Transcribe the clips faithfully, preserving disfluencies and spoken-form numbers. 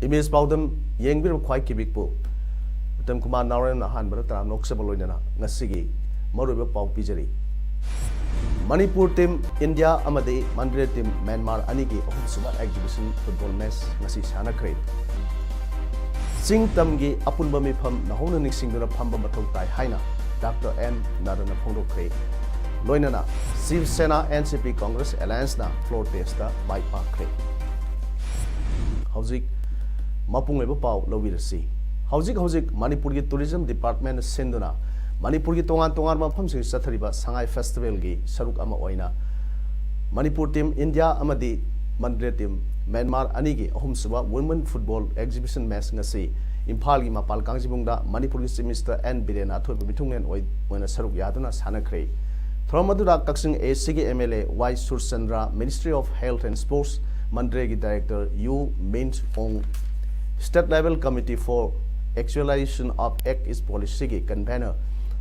Image ꯄꯥꯎꯗꯝ ꯌꯦꯡꯕꯤꯔꯕ ꯈ꯭ꯋꯥꯏ ꯀꯤꯕꯤꯛꯄꯨ ꯎꯠꯇꯝ ꯀꯨꯃꯥꯔ ꯅꯥꯎꯔꯦꯝꯅ ꯑꯍꯥꯟꯕꯗ ꯇꯔꯥꯝꯅ ꯑꯣꯛꯆꯕ ꯂꯣꯏꯅꯅ ꯉꯁꯤꯒꯤ ꯃꯔꯨꯑꯣꯏꯕ ꯄꯥꯎ ꯄꯤꯖꯔꯤ꯫ ꯃꯅꯤꯄꯨꯔ ꯇꯤꯝ ꯏꯟꯗꯤꯌꯥ ꯑꯃꯗꯤ ꯃꯟꯗ꯭ꯔꯦ ꯇꯤꯝ ꯃ꯭ꯌꯥꯟꯃꯥꯔ ꯑꯅꯤꯒꯤ ꯑꯍꯨꯝꯁꯨꯕ ꯑꯦꯛꯖꯤꯕꯤꯁꯟ ꯐꯨꯠꯕꯣꯜ ꯃꯦꯆ ꯉꯁꯤ ꯁꯥꯟꯅꯈ꯭ꯔꯦ꯫ ꯆꯤꯡ ꯇꯝꯒꯤ ꯑꯄꯨꯟꯕ ꯃꯤꯐꯝ ꯅꯧꯍꯧꯅ ꯅꯤꯡꯁꯤꯡꯗꯨꯅ ꯐꯝꯕ ꯃꯊꯧ ꯇꯥꯏ ꯍꯥꯏꯅ ꯗꯥꯛꯇꯔ ꯑꯦꯟ ꯅꯥꯗꯟꯅ ꯐꯣꯡꯗꯣꯛꯈ꯭ꯔꯦ꯫ ꯂꯣꯏꯅꯅ ꯁꯤꯕ ꯁꯦꯅꯥ, ꯑꯦꯟ ꯁꯤ ꯄꯤ, ꯀꯣꯡꯒ꯭ꯔꯦꯁ ꯑꯦꯂꯥꯌꯟꯁꯅ ꯐ꯭ꯂꯣꯔ ꯇꯦꯁꯇ ꯃꯥꯏ ꯄꯥꯛꯈ꯭ꯔꯦ꯫ ꯍꯧꯖꯤꯛ ꯃꯄꯨꯡ ꯑꯣꯏꯕ ꯄꯥꯎ ꯂꯧꯕꯤꯔꯁꯤ꯫ ꯍꯧꯖꯤꯛ ꯍꯧꯖꯤꯛ ꯃꯅꯤꯄꯨꯔꯒꯤ ꯇꯨꯔꯤꯖꯝ ꯗꯤꯄꯥꯔꯠꯃꯦꯟꯅ ꯁꯤꯟꯗꯨꯅ ꯃꯅꯤꯄꯨꯔꯒꯤ ꯇꯣꯉꯥꯟ ꯇꯣꯉꯥꯟꯕ ꯃꯐꯝꯁꯤꯡꯗ ꯆꯠꯊꯔꯤꯕ ꯁꯉꯥꯏ ꯐꯦꯁꯇꯤꯚꯦꯜꯒꯤ ꯁꯔꯨꯛ ꯑꯃ ꯑꯣꯏꯅ ꯃꯅꯤꯄꯨꯔ ꯇꯤꯝ ꯏꯟꯗꯤꯌꯥ ꯑꯃꯗꯤ ꯃꯟꯗ꯭ꯔꯦ ꯇꯤꯝ ꯃ꯭ꯌꯥꯟꯃꯥꯔ ꯑꯅꯤꯒꯤ ꯑꯍꯨꯝꯁꯨꯕ ꯋꯨꯃꯦꯟ ꯐꯨꯠꯕꯣꯜ ꯑꯦꯛꯖꯤꯕꯤꯁꯟ ꯃꯦꯆ ꯉꯁꯤ ꯏꯝꯐꯥꯜꯒꯤ ꯃꯄꯥꯜ ꯀꯥꯡꯖꯩꯕꯨꯡꯗ ꯃꯅꯤꯄꯨꯔꯒꯤ ꯆꯤꯐ ꯃꯤꯅꯤꯁꯇꯔ ꯑꯦꯟ ꯕꯤꯔꯦꯟꯅ ꯑꯊꯣꯏꯕ ꯃꯤꯊꯨꯡꯂꯦꯟ ꯑꯣꯏ-, ꯑꯣꯏꯅ ꯁꯔꯨꯛ ꯌꯥꯗꯨꯅ ꯁꯥꯟꯅꯈ꯭ꯔꯦ꯫ ꯊꯧꯔꯝ ꯑꯗꯨꯗ ꯀꯛꯆꯤꯡ ꯑꯦ ꯁꯤꯒꯤ M L A Y Surchandra, Ministry of Health and Sports, ꯃꯟꯗ꯭ꯔꯦꯒꯤ ꯗꯥꯏꯔꯦꯛꯇꯔ ꯌꯨ ꯃꯤꯟ ꯑꯣꯡ, State Level Committee for Actualization of Act East Policyꯒꯤ convener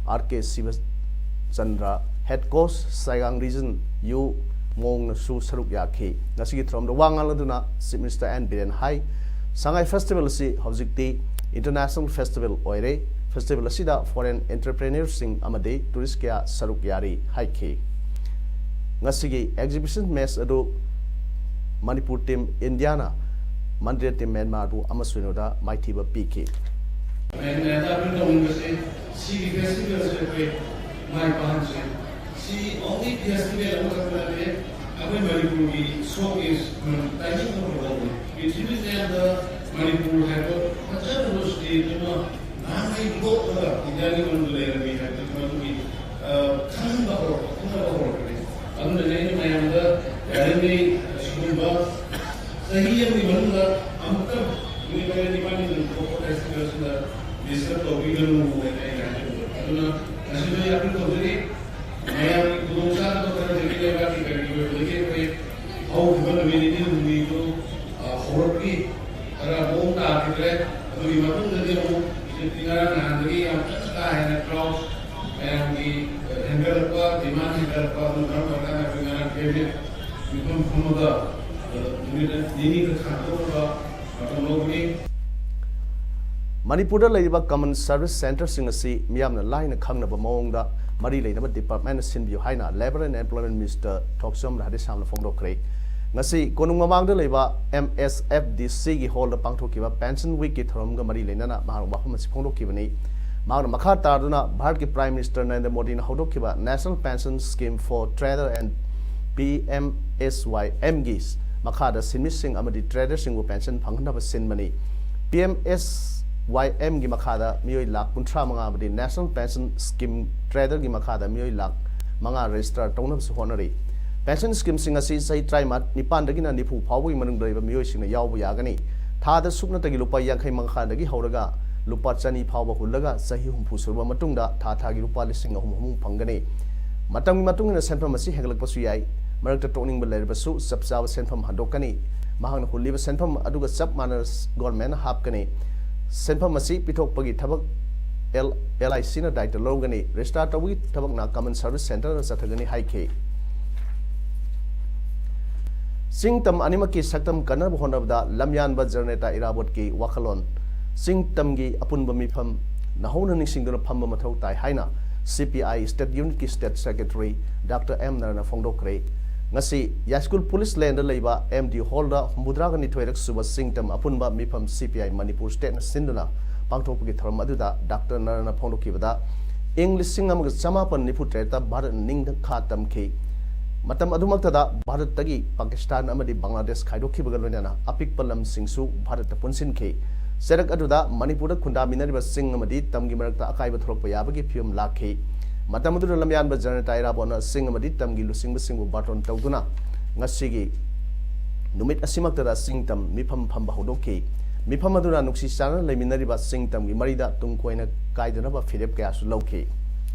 R K Sibachandra, head coach ꯁꯥꯏꯒꯥꯡ ꯔꯤꯖꯟ ꯌꯨ ꯃꯣꯡꯅꯁꯨ ꯁꯔꯨꯛ ꯌꯥꯈꯤ꯫ ꯉꯁꯤꯒꯤ ꯊꯧꯔꯝꯗ ꯋꯥ ꯉꯥꯡꯂꯗꯨꯅ ꯆꯤꯐ ꯃꯤꯅꯤꯁꯇꯔ ꯑꯦꯟ ꯕꯤꯔꯦꯟ ꯍꯥꯏ, ꯁꯉꯥꯏ ꯐꯦꯁꯇꯤꯚꯦꯜ ꯑꯁꯤ ꯍꯧꯖꯤꯛꯇꯤ ꯏꯟꯇꯔꯅꯦꯁꯅꯦꯜ ꯐꯦꯁꯇꯤꯚꯦꯜ ꯑꯣꯏꯔꯦ꯫ ꯐꯦꯁꯇꯤꯚꯦꯜ ꯑꯁꯤꯗ ꯐꯣꯔꯦꯟ ꯑꯦꯟꯇꯔꯄ꯭ꯔꯦꯅꯔꯁꯤꯡ ꯑꯃꯗꯤ ꯇꯨꯔꯤꯁ ꯀꯌꯥ ꯁꯔꯨꯛ ꯌꯥꯔꯤ ꯍꯥꯏꯈꯤ꯫ ꯉꯁꯤꯒꯤ ꯑꯦꯛꯖꯤꯕꯤꯁꯟ ꯃꯦꯆ ꯑꯗꯨ ꯃꯅꯤꯄꯨꯔ ꯇꯤꯝ ꯏꯟꯗꯤꯌꯥꯅ ꯃꯟꯗ꯭ꯔꯦ ꯇꯤꯝ ꯃ꯭ꯌꯥꯟꯃꯥꯔꯕꯨ ꯑꯃ ꯁꯤꯅꯣꯗ ꯃꯥꯏꯊꯤꯕ ꯄꯤꯈꯤ꯫ ꯃꯌꯥꯝꯅ ꯇꯧꯅꯤꯡꯕꯁꯦ, ꯁꯤꯒꯤ ꯐꯦꯁꯇꯤꯚꯦꯜꯁꯦ ꯑꯩꯈꯣꯏ ꯃꯥꯏ ꯄꯥꯛꯍꯟꯁꯦ꯫ ꯁꯤ ꯑꯣꯡꯂꯤ ꯐꯦꯁꯇꯤꯚꯦꯜ ꯑꯃꯈꯛ ꯅꯠꯇꯦ, ꯑꯩꯈꯣꯏ ꯃꯅꯤꯄꯨꯔꯒꯤ ꯁꯣ ꯀꯦꯁ ꯇꯥꯏꯃꯤꯡ ꯑꯃ ꯐꯪꯍꯧꯕꯅꯤ꯫ ꯄ꯭ꯔꯤꯊꯤꯕꯤꯁꯤꯗ ꯃꯅꯤꯄꯨꯔ ꯍꯥꯏꯕ ꯐꯖꯔꯕ ꯁ꯭ꯇꯦꯠ ꯑꯃ ꯅꯍꯥꯟꯉꯩ ꯂꯣꯠꯂꯒ ꯏꯟꯗꯤꯌꯥꯒꯤ ꯃꯅꯨꯡꯗ ꯂꯩꯔꯝꯃꯤ ꯍꯥꯏꯕꯗꯨ ꯃꯗꯨꯒꯤ, ꯑ, ꯈꯪꯍꯟꯕ ꯍꯧꯔꯛꯄ, ꯈꯪꯅꯕ ꯍꯧꯔꯛꯄꯅꯤ꯫ ꯑꯗꯨꯅꯅꯦ ꯑꯩꯅ ꯃꯌꯥꯝꯗ ꯌꯥꯔꯤꯉꯩ ꯑꯁꯤꯒꯨꯝꯕ ꯆꯍꯤ ꯑꯃꯒꯤ ꯃꯅꯨꯡꯗ ꯑꯃꯨꯛꯇꯪ ꯅꯨꯃꯤꯠ ꯇꯔꯦꯠ ꯅꯤꯄꯥꯜꯅꯤ ꯊꯣꯛꯄ ꯐꯦꯁꯇꯤꯚꯦꯜꯁꯤꯗ ꯗꯤꯁꯇꯔꯕ ꯇꯧꯕꯤꯒꯅꯨ ꯍꯥꯏꯅ ꯑꯩꯅ ꯍꯥꯏꯖꯕꯗꯣ꯫ ꯑꯗꯨꯅ ꯉꯁꯤꯁꯨ ꯑꯩ ꯑꯄꯤꯜ ꯇꯧꯖꯔꯤ, ꯃꯌꯥꯝꯒꯤ ꯈꯨꯗꯣꯡꯆꯥꯗꯕ ꯈꯔꯗꯒꯤ ꯂꯩꯕꯥꯛꯀꯤ ꯀꯔꯤꯒꯤ ꯑꯣꯏꯕꯗꯒꯤ ꯑꯩꯈꯣꯏ ꯍꯧꯈꯤꯕ ꯅꯨꯃꯤꯠ ꯅꯤꯅꯤ ꯍꯨꯝꯅꯤꯗꯨ, ꯑ, ꯍꯧꯔꯛꯈꯤ, ꯈꯔ ꯃꯑꯣꯡ ꯇꯥꯈꯤꯗ꯭ꯔꯦ꯫ ꯑꯗꯨꯒꯤ ꯃꯇꯨꯡꯗꯗꯤ ꯑꯃꯨꯛ ꯍꯧꯖꯤꯛꯇꯤ ꯉꯔꯥꯡ ꯅꯍꯥꯟꯗꯒꯤ ꯌꯥꯝ ꯀꯟꯅ ꯀꯥ ꯍꯦꯟꯅ ꯀ꯭ꯔꯥꯎꯗ ꯃꯌꯥꯝꯒꯤ, ꯑ, ꯍꯦꯟꯒꯠꯂꯛꯄ, ꯗꯤꯃꯥꯟ ꯍꯦꯟꯒꯠꯂꯛꯄ ꯑꯗꯨꯅ ꯃꯔꯝ ꯑꯣꯏꯔꯀꯥꯟꯗ ꯑꯩꯈꯣꯏ ꯉꯔꯥꯡ ꯀꯦꯕꯤꯅꯦꯠ ꯃꯤꯐꯝ ꯐꯝꯃꯒ, ꯑ, ꯅꯨꯃꯤꯠ ꯅꯤꯅꯤꯈꯛ ꯁꯥꯡꯗꯣꯛꯅꯕ ꯃꯇꯝ ꯂꯧꯕꯅꯤ꯫ ꯃꯅꯤꯄꯨꯔꯗ ꯂꯩꯔꯤꯕ ꯀꯃꯟ ꯁꯔꯚꯤꯁ ꯁꯦꯟꯇꯔꯁꯤꯡ ꯑꯁꯤ ꯃꯤꯌꯥꯝꯅ ꯂꯥꯏꯅ ꯈꯪꯅꯕ ꯃꯑꯣꯡꯗ ꯃꯔꯤ ꯂꯩꯅꯕ ꯗꯤꯄꯥꯔꯠꯃꯦꯟꯅ ꯁꯤꯟꯕꯤꯌꯨ ꯍꯥꯏꯅ Labour and Employment Minister ꯊꯣꯛꯆꯣꯝ ꯔꯥꯙꯦꯁ꯭ꯌꯥꯝꯅ ꯐꯣꯡꯗꯣꯛꯈ꯭ꯔꯦ꯫ ꯉꯁꯤ ꯀꯣꯅꯨꯡ ꯃꯃꯥꯡꯗ ꯂꯩꯕ M S F D Cꯒꯤ ꯍꯣꯜꯗ ꯄꯥꯡꯊꯣꯛꯈꯤꯕ Pension Weekꯀꯤ ꯊꯧꯔꯝꯒ ꯃꯔꯤ ꯂꯩꯅꯅ ꯃꯍꯥꯛꯅ ꯋꯥꯐꯝ ꯑꯁꯤ ꯐꯣꯡꯗꯣꯛꯈꯤꯕꯅꯤ꯫ ꯃꯍꯥꯛꯅ ꯃꯈꯥ ꯇꯥꯗꯨꯅ ꯚꯥꯔꯠꯀꯤ Prime Minister ꯅꯔꯦꯟꯗ꯭ꯔ ꯃꯣꯗꯤꯅ ꯍꯧꯗꯣꯛꯈꯤꯕ National Pension Scheme for Trader and P M S Y Mꯒꯤ ꯃꯈꯥꯗ ꯁꯤꯟꯃꯤꯁꯤꯡ ꯑꯃꯗꯤ ꯇ꯭ꯔꯦꯗꯔꯁꯤꯡꯕꯨ ꯄꯦꯟꯁꯟ ꯐꯪꯍꯟꯅꯕ ꯁꯤꯟꯕꯅꯤ꯫ P M S Y Mꯒꯤ ꯃꯈꯥꯗ ꯃꯤꯑꯣꯏ ꯂꯥꯈ ꯀꯨꯟꯊ꯭ꯔꯥ ꯃꯉꯥ ꯑꯃꯗꯤ National Pension Scheme Traderꯒꯤ ꯃꯈꯥꯗ ꯃꯤꯑꯣꯏ ꯂꯥꯈ ꯃꯉꯥ ꯔꯦꯖꯤꯁꯇꯔ ꯇꯧꯅꯕꯁꯨ ꯍꯣꯠꯅꯔꯤ꯫ ꯄꯦꯟꯁꯟ ꯁ꯭ꯀꯤꯝꯁꯤꯡ ꯑꯁꯤ ꯆꯍꯤ ꯇꯔꯥꯅꯤꯄꯥꯟꯗꯒꯤꯅ ꯅꯤꯐꯨ ꯐꯥꯎꯕꯒꯤ ꯃꯅꯨꯡꯗ ꯂꯩꯕ ꯃꯤꯑꯣꯏꯁꯤꯡꯅ ꯌꯥꯎꯕ ꯌꯥꯒꯅꯤ꯫ ꯊꯥꯗ ꯁꯨꯞꯅꯇꯒꯤ ꯂꯨꯄꯥ ꯌꯥꯡꯈꯩ ꯃꯉꯥꯗꯒꯤ ꯍꯧꯔꯒ ꯂꯨꯄꯥ ꯆꯅꯤ ꯐꯥꯎꯕ ꯍꯨꯜꯂꯒ ꯆꯍꯤ ꯍꯨꯝꯐꯨ ꯁꯨꯔꯕ ꯃꯇꯨꯡꯗ ꯊꯥ ꯊꯥꯒꯤ ꯂꯨꯄꯥ ꯂꯤꯁꯤꯡ ꯑꯍꯨꯝ ꯑꯍꯨꯝ ꯐꯪꯒꯅꯤ꯫ ꯃꯇꯝꯒꯤ ꯃꯇꯨꯡ ꯏꯟꯅ ꯁꯦꯟꯐꯝ ꯑꯁꯤ ꯍꯦꯟꯒꯠꯂꯛꯄꯁꯨ ꯌꯥꯏ꯫ ꯃꯔꯛꯇ ꯇꯣꯛꯅꯤꯡꯕ ꯂꯩꯔꯕꯁꯨ ꯆꯞ ꯆꯥꯕ ꯁꯦꯟꯐꯝ ꯍꯟꯗꯣꯛꯀꯅꯤ꯫ ꯃꯍꯥꯛꯅ ꯍꯨꯜꯂꯤꯕ ꯁꯦꯟꯐꯝ ꯑꯗꯨꯒ ꯆꯞ ꯃꯥꯟꯅꯅ ꯒꯣꯔꯃꯦꯟꯅ ꯍꯥꯞꯀꯅꯤ꯫ ꯁꯦꯟꯐꯝ ꯑꯁꯤ ꯄꯤꯊꯣꯛꯄꯒꯤ ꯊꯕꯛ L-, LICꯅ ꯗꯥꯏꯇ ꯂꯧꯒꯅꯤ꯫ ꯔꯦꯖꯤꯁꯇꯥꯔ ꯇꯧꯕꯒꯤ ꯊꯕꯛꯅ ꯀꯃꯟ ꯁꯔꯚꯤꯁ ꯁꯦꯟꯇꯔꯗ ꯆꯠꯊꯒꯅꯤ ꯍꯥꯏꯈꯤ꯫ ꯆꯤꯡ ꯇꯝ ꯑꯅꯤꯃꯛꯀꯤ ꯁꯛꯇꯝ ꯀꯟꯅꯕ ꯍꯣꯠꯅꯕꯗ ꯂꯝꯌꯥꯟꯕ ꯖꯅꯅꯦꯇꯥ ꯏꯔꯥꯕꯣꯠꯀꯤ ꯋꯥꯈꯜꯂꯣꯟ꯫ ꯆꯤꯡ ꯇꯝꯒꯤ ꯑꯄꯨꯟꯕ ꯃꯤꯐꯝ ꯅꯧꯍꯧꯅ ꯅꯤꯡꯁꯤꯡꯗꯨꯅ ꯐꯝꯕ ꯃꯊꯧ ꯇꯥꯏ ꯍꯥꯏꯅ C P I State Unitꯀꯤ State Secretary Doctor M ꯅꯔꯅ ꯐꯣꯡꯗꯣꯛꯈ꯭ꯔꯦ꯫ ꯉꯁꯤ ꯌꯥꯏꯁ꯭ꯀꯨꯜ ꯄꯨꯂꯤꯁ ꯂꯦꯟꯗ ꯂꯩꯕ M D ꯍꯣꯜꯗ ꯍꯨꯝꯐꯨꯇꯔꯥꯒ ꯅꯤꯊꯣꯏꯔꯛ ꯁꯨꯕ ꯆꯤꯡ ꯇꯝ ꯑꯄꯨꯟꯕ ꯃꯤꯐꯝ C P I ꯃꯅꯤꯄꯨꯔ ꯁ꯭ꯇꯦꯠꯅ ꯁꯤꯟꯗꯨꯅ ꯄꯥꯡꯊꯣꯛꯄꯒꯤ ꯊꯧꯔꯝ ꯑꯗꯨꯗ ꯗꯥꯛꯇꯔ ꯅꯔꯅ ꯐꯣꯡꯗꯣꯛꯈꯤꯕꯗ, ꯏꯪ ꯂꯤꯁꯤꯡ ꯑꯃꯒ ꯆꯃꯥꯄꯟ ꯅꯤꯐꯨ ꯇꯔꯦꯠꯇ ꯚꯥꯔꯠꯅ ꯅꯤꯡꯊꯝꯈꯥ ꯇꯝꯈꯤ꯫ ꯃꯇꯝ ꯑꯗꯨꯃꯛꯇꯗ ꯚꯥꯔꯠꯇꯒꯤ ꯄꯥꯀꯤꯁꯇꯥꯟ ꯑꯃꯗꯤ ꯕꯪꯒ꯭ꯂꯥꯗꯦꯁ ꯈꯥꯏꯗꯣꯛꯈꯤꯕꯒ ꯂꯣꯏꯅꯅ ꯑꯄꯤꯛꯄ ꯂꯝꯁꯤꯡꯁꯨ ꯚꯥꯔꯠꯇ ꯄꯨꯟꯁꯤꯟꯈꯤ꯫ ꯆꯩꯔꯛ ꯑꯗꯨꯗ ꯃꯅꯤꯄꯨꯔꯗ ꯈꯨꯟꯗꯥꯃꯤꯟꯅꯔꯤꯕ ꯆꯤꯡ ꯑꯃꯗꯤ ꯇꯝꯒꯤ ꯃꯔꯛꯇ ꯑꯀꯥꯏꯕ ꯊꯣꯛꯂꯛꯄ ꯌꯥꯕꯒꯤ ꯐꯤꯕꯝ ꯂꯥꯛꯈꯤ꯫ ꯃꯇꯝ ꯑꯗꯨꯗ ꯂꯝꯌꯥꯟꯕ ꯖꯅꯅꯦꯇꯥ ꯏꯔꯥꯕꯣꯠꯅ ꯆꯤꯡ ꯑꯃꯗꯤ ꯇꯝꯒꯤ ꯂꯨꯆꯤꯡꯕꯁꯤꯡꯕꯨ ꯕꯥꯔꯇꯣꯟ ꯇꯧꯗꯨꯅ ꯉꯁꯤꯒꯤ ꯅꯨꯃꯤꯠ ꯑꯁꯤꯃꯛꯇꯗ ꯆꯤꯡ ꯇꯝ ꯃꯤꯐꯝ ꯐꯝꯕ ꯍꯧꯗꯣꯛꯈꯤ꯫ ꯃꯤꯐꯝ ꯑꯗꯨꯅ ꯅꯨꯡꯁꯤ ꯆꯥꯟꯅꯅ ꯂꯩꯃꯤꯟꯅꯔꯤꯕ ꯆꯤꯡ ꯇꯝꯒꯤ ꯃꯔꯤꯗ ꯇꯨꯡ ꯀꯣꯏꯅ ꯀꯥꯏꯗꯅꯕ ꯐꯤꯔꯦꯞ ꯀꯌꯥꯁꯨ ꯂꯧꯈꯤ꯫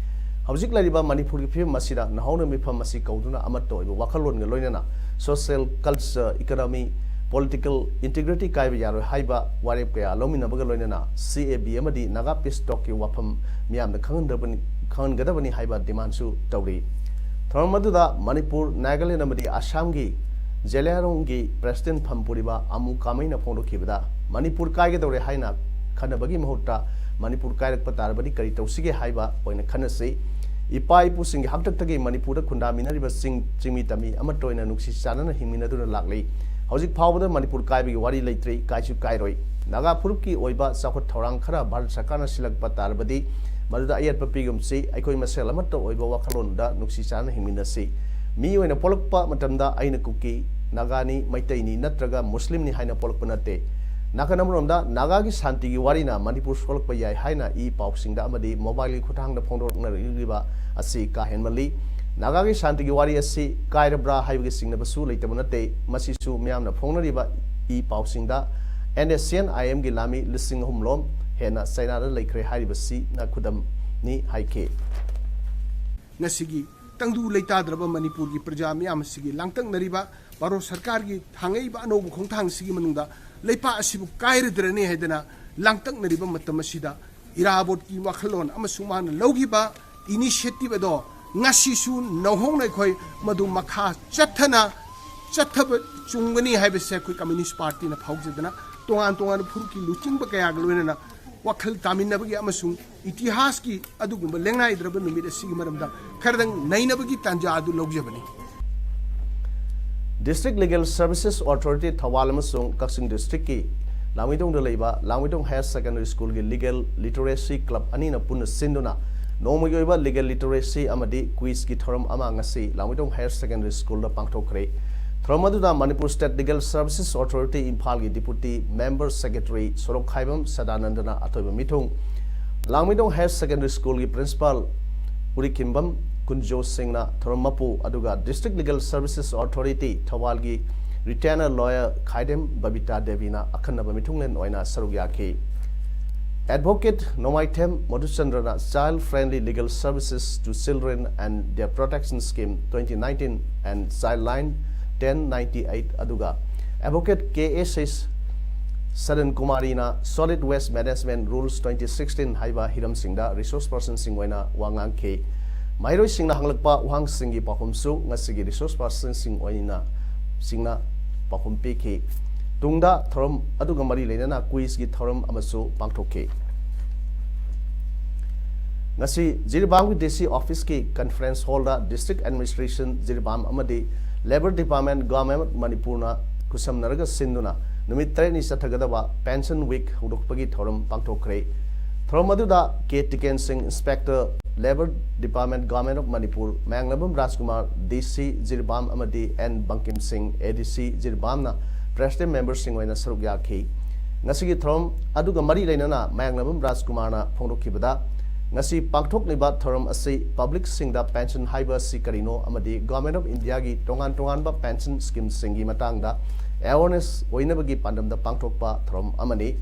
ꯍꯧꯖꯤꯛ ꯂꯩꯔꯤꯕ ꯃꯅꯤꯄꯨꯔꯒꯤ ꯐꯤꯕꯝ ꯑꯁꯤꯗ ꯅꯧꯍꯧꯅ ꯃꯤꯐꯝ ꯑꯁꯤ ꯀꯧꯗꯨꯅ ꯑꯃꯠꯇ ꯑꯣꯏꯕ ꯋꯥꯈꯜꯂꯣꯟꯒ ꯂꯣꯏꯅꯅ social, culture, economy, political integrity ꯀꯥꯏꯕ ꯌꯥꯔꯣꯏ ꯍꯥꯏꯕ ꯋꯥꯔꯦꯞ ꯀꯌꯥ ꯂꯧꯃꯤꯟꯅꯕꯒ ꯂꯣꯏꯅꯅ C A B ꯑꯃꯗꯤ Naga Peace Talkꯀꯤ ꯋꯥꯐꯝ ꯃꯤꯌꯥꯝꯗ ꯈꯪꯍꯟꯗꯕꯅꯤ, ꯈꯪꯍꯟꯒꯗꯕꯅꯤ ꯍꯥꯏꯕ demandꯁꯨ ꯇꯧꯔꯤ꯫ ꯊꯧꯔꯝ ꯑꯗꯨꯗ ꯃꯅꯤꯄꯨꯔ, ꯅꯥꯒꯥꯂꯦꯟ ꯑꯃꯗꯤ ꯑꯁꯥꯝꯒꯤ ꯖꯦꯂꯤꯌꯥꯡꯔꯣꯡꯒꯤ president ꯐꯝ ꯄꯨꯔꯤꯕ ꯑꯃꯨ ꯀꯥꯃꯩꯅ ꯐꯣꯡꯗꯣꯛꯈꯤꯕꯗ, ꯃꯅꯤꯄꯨꯔ ꯀꯥꯏꯒꯗꯧꯔꯦ ꯍꯥꯏꯅ ꯈꯟꯅꯕꯒꯤ ꯃꯍꯨꯠꯇ ꯃꯅꯤꯄꯨꯔ ꯀꯥꯏꯔꯛꯄ ꯇꯥꯔꯕꯗꯤ ꯀꯔꯤ ꯇꯧꯁꯤꯒꯦ ꯍꯥꯏꯕ ꯑꯣꯏꯅ ꯈꯟꯅꯁꯤ꯫ ꯏꯄꯥ ꯏꯄꯨꯁꯤꯡꯒꯤ ꯍꯥꯛꯇꯛꯇꯒꯤ ꯃꯅꯤꯄꯨꯔꯗ ꯈꯨꯟꯗꯥꯃꯤꯟꯅꯔꯤꯕ ꯆꯤꯡ, ꯆꯤꯡꯃꯤ ꯇꯝꯃꯤ ꯑꯃꯠꯇ ꯑꯣꯏꯅ ꯅꯨꯡꯁꯤ ꯆꯥꯟꯅꯅ ꯍꯤꯡꯃꯤꯟꯅꯗꯨꯅ ꯂꯥꯛꯂꯤ꯫ ꯍꯧꯖꯤꯛ ꯐꯥꯎꯕꯗ ꯃꯅꯤꯄꯨꯔ ꯀꯥꯏꯕꯒꯤ ꯋꯥꯔꯤ ꯂꯩꯇ꯭ꯔꯤ, ꯀꯥꯏꯁꯨ ꯀꯥꯏꯔꯣꯏ꯫ ꯅꯥꯒꯥ ꯐꯨꯔꯨꯞꯀꯤ ꯑꯣꯏꯕ ꯆꯥꯎꯈꯠ ꯊꯧꯔꯥꯡ ꯈꯔ ꯚꯥꯔꯠ ꯁꯔꯀꯥꯔꯅ ꯁꯤꯜꯂꯛꯄ ꯇꯥꯔꯕꯗꯤ ꯃꯗꯨꯗ ꯑꯌꯦꯠꯄ ꯄꯤꯒꯨꯝꯁꯤ꯫ ꯑꯩꯈꯣꯏ ꯃꯁꯦꯜ ꯑꯃꯠꯇ ꯑꯣꯏꯕ ꯋꯥꯈꯜꯂꯣꯟꯗ ꯅꯨꯡꯁꯤ ꯆꯥꯟꯅꯅ ꯍꯤꯡꯃꯤꯟꯅꯁꯤ꯫ ꯃꯤ ꯑꯣꯏꯅ ꯄꯣꯛꯂꯛꯄ ꯃꯇꯝꯗ ꯑꯩꯅ ꯀꯨꯀꯤ, ꯅꯥꯒꯥꯅꯤ, ꯃꯩꯇꯩꯅꯤ ꯅꯠꯇ꯭ꯔꯒ ꯃꯨꯁꯂꯤꯝꯅꯤ ꯍꯥꯏꯅ ꯄꯣꯛꯂꯛꯄ ꯅꯠꯇꯦ꯫ ꯅꯥꯀꯟ ꯑꯃꯔꯣꯝꯗ ꯅꯥꯒꯥꯒꯤ ꯁꯥꯟꯇꯤꯒꯤ ꯋꯥꯔꯤꯅ ꯃꯅꯤꯄꯨꯔ ꯁꯣꯛꯂꯛꯄ ꯌꯥꯏ ꯍꯥꯏꯅ ꯏ ꯄꯥꯎꯁꯤꯡꯗ ꯑꯃꯗꯤ mobileꯒꯤ ꯈꯨꯠꯊꯥꯡꯗ ꯐꯣꯡꯗꯣꯔꯛꯅꯔꯤꯕ ꯑꯁꯤ ꯀꯥ ꯍꯦꯟꯃꯜꯂꯤ꯫ ꯅꯥꯒꯥꯒꯤ ꯁꯥꯟꯇꯤꯒꯤ ꯋꯥꯔꯤ ꯑꯁꯤ ꯀꯥꯏꯔꯕ꯭ꯔꯥ ꯍꯥꯏꯕꯒꯤ ꯆꯤꯡꯅꯕꯁꯨ ꯂꯩꯇꯕ ꯅꯠꯇꯦ꯫ ꯃꯁꯤꯁꯨ ꯃꯤꯌꯥꯝꯅ ꯐꯣꯡꯅꯔꯤꯕ E ꯄꯥꯎꯁꯤꯡꯗ N S C N I M ꯒꯤ ꯂꯥꯟꯃꯤ ꯂꯤꯁꯤꯡ ꯑꯍꯨꯝ ꯂꯣꯝ ꯍꯦꯟꯅ ꯆꯩꯅꯥꯗ ꯂꯩꯈ꯭ꯔꯦ ꯍꯥꯏꯔꯤꯕꯁꯤꯅ ꯈꯨꯗꯝꯅꯤ ꯍꯥꯏꯈꯤ꯫ ꯉꯁꯤꯒꯤ ꯇꯪꯗꯨ ꯂꯩꯇꯥꯗ꯭ꯔꯕ ꯃꯅꯤꯄꯨꯔꯒꯤ ꯄ꯭ꯔꯖꯥ ꯃꯤꯌꯥꯝ ꯑꯁꯤꯒꯤ ꯂꯥꯡꯇꯛꯅꯔꯤꯕ ꯚꯥꯔꯠ ꯁꯔꯀꯥꯔꯒꯤ ꯊꯥꯡꯉꯛꯏꯕ ꯑꯅꯧꯕ ꯈꯣꯡꯊꯥꯡꯁꯤꯒꯤ ꯃꯅꯨꯡꯗ ꯂꯩꯄꯥꯛ ꯑꯁꯤꯕꯨ ꯀꯥꯏꯔꯗ꯭ꯔꯅꯤ ꯍꯥꯏꯗꯅ ꯂꯥꯡꯇꯛꯅꯔꯤꯕ ꯃꯇꯝ ꯑꯁꯤꯗ ꯏꯔꯥꯕꯣꯠꯀꯤ ꯋꯥꯈꯜꯂꯣꯟ ꯑꯃꯁꯨꯡ ꯃꯥꯅ ꯂꯧꯈꯤꯕ initiative ꯑꯗꯣ ꯉꯁꯤꯁꯨ ꯅꯧꯍꯧꯅ ꯑꯩꯈꯣꯏ ꯃꯗꯨ ꯃꯈꯥ ꯆꯠꯊꯅ ꯆꯠꯊꯕ ꯆꯨꯝꯒꯅꯤ ꯍꯥꯏꯕꯁꯦ ꯑꯩꯈꯣꯏ Communist Partyꯅ ꯐꯥꯎꯖꯗꯅ ꯇꯣꯉꯥꯟ ꯇꯣꯉꯥꯟꯕ ꯐꯨꯔꯨꯞꯀꯤ ꯂꯨꯆꯤꯡꯕ ꯀꯌꯥꯒ ꯂꯣꯏꯅꯅ ꯋꯥꯈꯜ ꯇꯥꯃꯤꯟꯅꯕꯒꯤ ꯑꯃꯁꯨꯡ ꯏꯇꯤꯍꯥꯁꯀꯤ ꯑꯗꯨꯒꯨꯝꯕ ꯂꯦꯡꯅꯥꯏꯗ꯭ꯔꯕ ꯅꯨꯃꯤꯠ ꯑꯁꯤꯒꯤ ꯃꯔꯝꯗ ꯈꯔꯗꯪ ꯅꯩꯅꯕꯒꯤ ꯇꯥꯟꯖꯥ ꯑꯗꯨ ꯂꯧꯖꯕꯅꯤ꯫ District Legal Services Authority Thoubal ꯑꯃꯁꯨꯡ ꯀꯛꯆꯤꯡ districtꯀꯤ ꯂꯥꯡꯃꯩꯗꯣꯡꯗ ꯂꯩꯕ ꯂꯥꯡꯃꯩꯗꯣꯡ Higher Secondary Schoolꯒꯤ Legal Literacy Club ꯑꯅꯤꯅ ꯄꯨꯟꯅ ꯁꯤꯟꯗꯨꯅ ꯅꯣꯡꯃꯒꯤ ꯑꯣꯏꯕ legal literacy ꯑꯃꯗꯤ quizꯀꯤ ꯊꯧꯔꯝ ꯑꯃ ꯉꯁꯤ ꯂꯥꯡꯃꯩꯗꯣꯡ Higher Secondary Schoolꯗ ꯄꯥꯡꯊꯣꯛꯈ꯭ꯔꯦ꯫ ꯊꯧꯔꯝ ꯑꯗꯨꯗ Manipur State Legal Services Authority ꯏꯝꯐꯥꯜꯒꯤ Deputy Member Secretary ꯁꯣꯔꯣꯛꯈꯥꯏꯕꯝ ꯁꯗꯥꯅꯟꯗꯅ ꯑꯊꯣꯏꯕ ꯃꯤꯊꯨꯡ, ꯂꯥꯡꯃꯩꯗꯣꯡ Higher Secondary Schoolꯒꯤ Principal ꯎꯔꯤꯈꯤꯝꯕꯝ ꯀꯨꯟꯖꯣ ꯁꯤꯡꯅ ꯊꯧꯔꯝ ꯃꯄꯨ, ꯑꯗꯨꯒ District Legal Services Authority ꯊꯧꯕꯥꯜꯒꯤ retainer lawyer ꯈꯥꯏꯗꯦꯝ ꯕꯕꯤꯇꯥ ꯗꯦꯕꯤꯅ ꯑꯈꯟꯅꯕ ꯃꯤꯊꯨꯡꯂꯦꯟ ꯑꯣꯏꯅ ꯁꯔꯨꯛ ꯌꯥꯈꯤ꯫ Advocate Nongmaithem ꯃꯙꯨꯆꯟꯗ꯭ꯔꯅ Child Friendly Legal Services to Children and Their Protection Scheme twenty nineteen and Childline ten ninety eight, ꯑꯗꯨꯒ Advocate ꯀꯦ ꯑꯦꯁ ꯑꯦꯁ ꯁꯗꯟ ꯀꯨꯃꯥꯔꯤꯅ Solid Waste Management Rules twenty sixteen ꯍꯥꯏꯕ ꯍꯤꯔꯝꯁꯤꯡꯗ resource personꯁꯤꯡ ꯑꯣꯏꯅ ꯋꯥ ꯉꯥꯡꯈꯤ꯫ ꯃꯍꯩꯔꯣꯏꯁꯤꯡꯅ ꯍꯪꯂꯛꯄ ꯋꯥꯍꯪꯁꯤꯡꯒꯤ ꯄꯥꯎꯈꯨꯝꯁꯨ ꯉꯁꯤꯒꯤ resource personꯁꯤꯡ ꯑꯣꯏꯅ ꯁꯤꯡꯅ ꯄꯥꯎꯈꯨꯝ ꯄꯤꯈꯤ꯫ ꯇꯨꯡꯗ ꯊꯧꯔꯝ ꯑꯗꯨꯒ ꯃꯔꯤ ꯂꯩꯅꯅ quizꯀꯤ ꯊꯧꯔꯝ ꯑꯃꯁꯨ ꯄꯥꯡꯊꯣꯛꯈꯤ꯫ ꯉꯁꯤ ꯖꯤꯔꯤꯕꯥꯝꯒꯤ D C officeꯀꯤ conference hallꯗ District Administration Jiribam ꯑꯃꯗꯤ Labour Department Government of ꯃꯅꯤꯄꯨꯔꯅ ꯈꯨꯠꯁꯝꯅꯔꯒ ꯁꯤꯟꯗꯨꯅ ꯅꯨꯃꯤꯠ ꯇꯔꯦꯠꯅꯤ ꯆꯠꯊꯒꯗꯕ Pension Week ꯍꯧꯗꯣꯛꯄꯒꯤ ꯊꯧꯔꯝ ꯄꯥꯡꯊꯣꯛꯈ꯭ꯔꯦ꯫ ꯊꯧꯔꯝ ꯑꯗꯨꯗ ꯀꯦ ꯇꯤꯀꯦꯟ ꯁꯤꯡ, Inspector, Labour Department, Government of Manipur, Mayanglambam Rajkumar, D C Jiribam ꯑꯃꯗꯤ ꯑꯦꯟ ꯕꯪꯀꯤꯝ ꯁꯤꯡ, A D C ꯖꯤꯔꯤꯕꯥꯝꯅ President memberꯁꯤꯡ ꯑꯣꯏꯅ ꯁꯔꯨꯛ ꯌꯥꯈꯤ꯫ ꯉꯁꯤꯒꯤ ꯊꯧꯔꯝ ꯑꯗꯨꯒ ꯃꯔꯤ ꯂꯩꯅꯅ ꯃꯌꯥꯡꯂꯝꯕꯝ ꯔꯥꯖꯀꯨꯃꯥꯔꯅ ꯐꯣꯡꯗꯣꯛꯈꯤꯕꯗ, ꯉꯁꯤ ꯄꯥꯡꯊꯣꯛꯂꯤꯕ ꯊꯧꯔꯝ ꯑꯁꯤ publicꯁꯤꯡꯗ pension ꯍꯥꯏꯕ ꯑꯁꯤ ꯀꯔꯤꯅꯣ ꯑꯃꯗꯤ Government of Indiaꯒꯤ ꯇꯣꯉꯥꯟ ꯇꯣꯉꯥꯟꯕ pension schemeꯁꯤꯡꯒꯤ ꯃꯇꯥꯡꯗ awareness ꯑꯣꯏꯅꯕꯒꯤ ꯄꯥꯟꯗꯝꯗ ꯄꯥꯡꯊꯣꯛꯄ ꯊꯧꯔꯝ ꯑꯃꯅꯤ꯫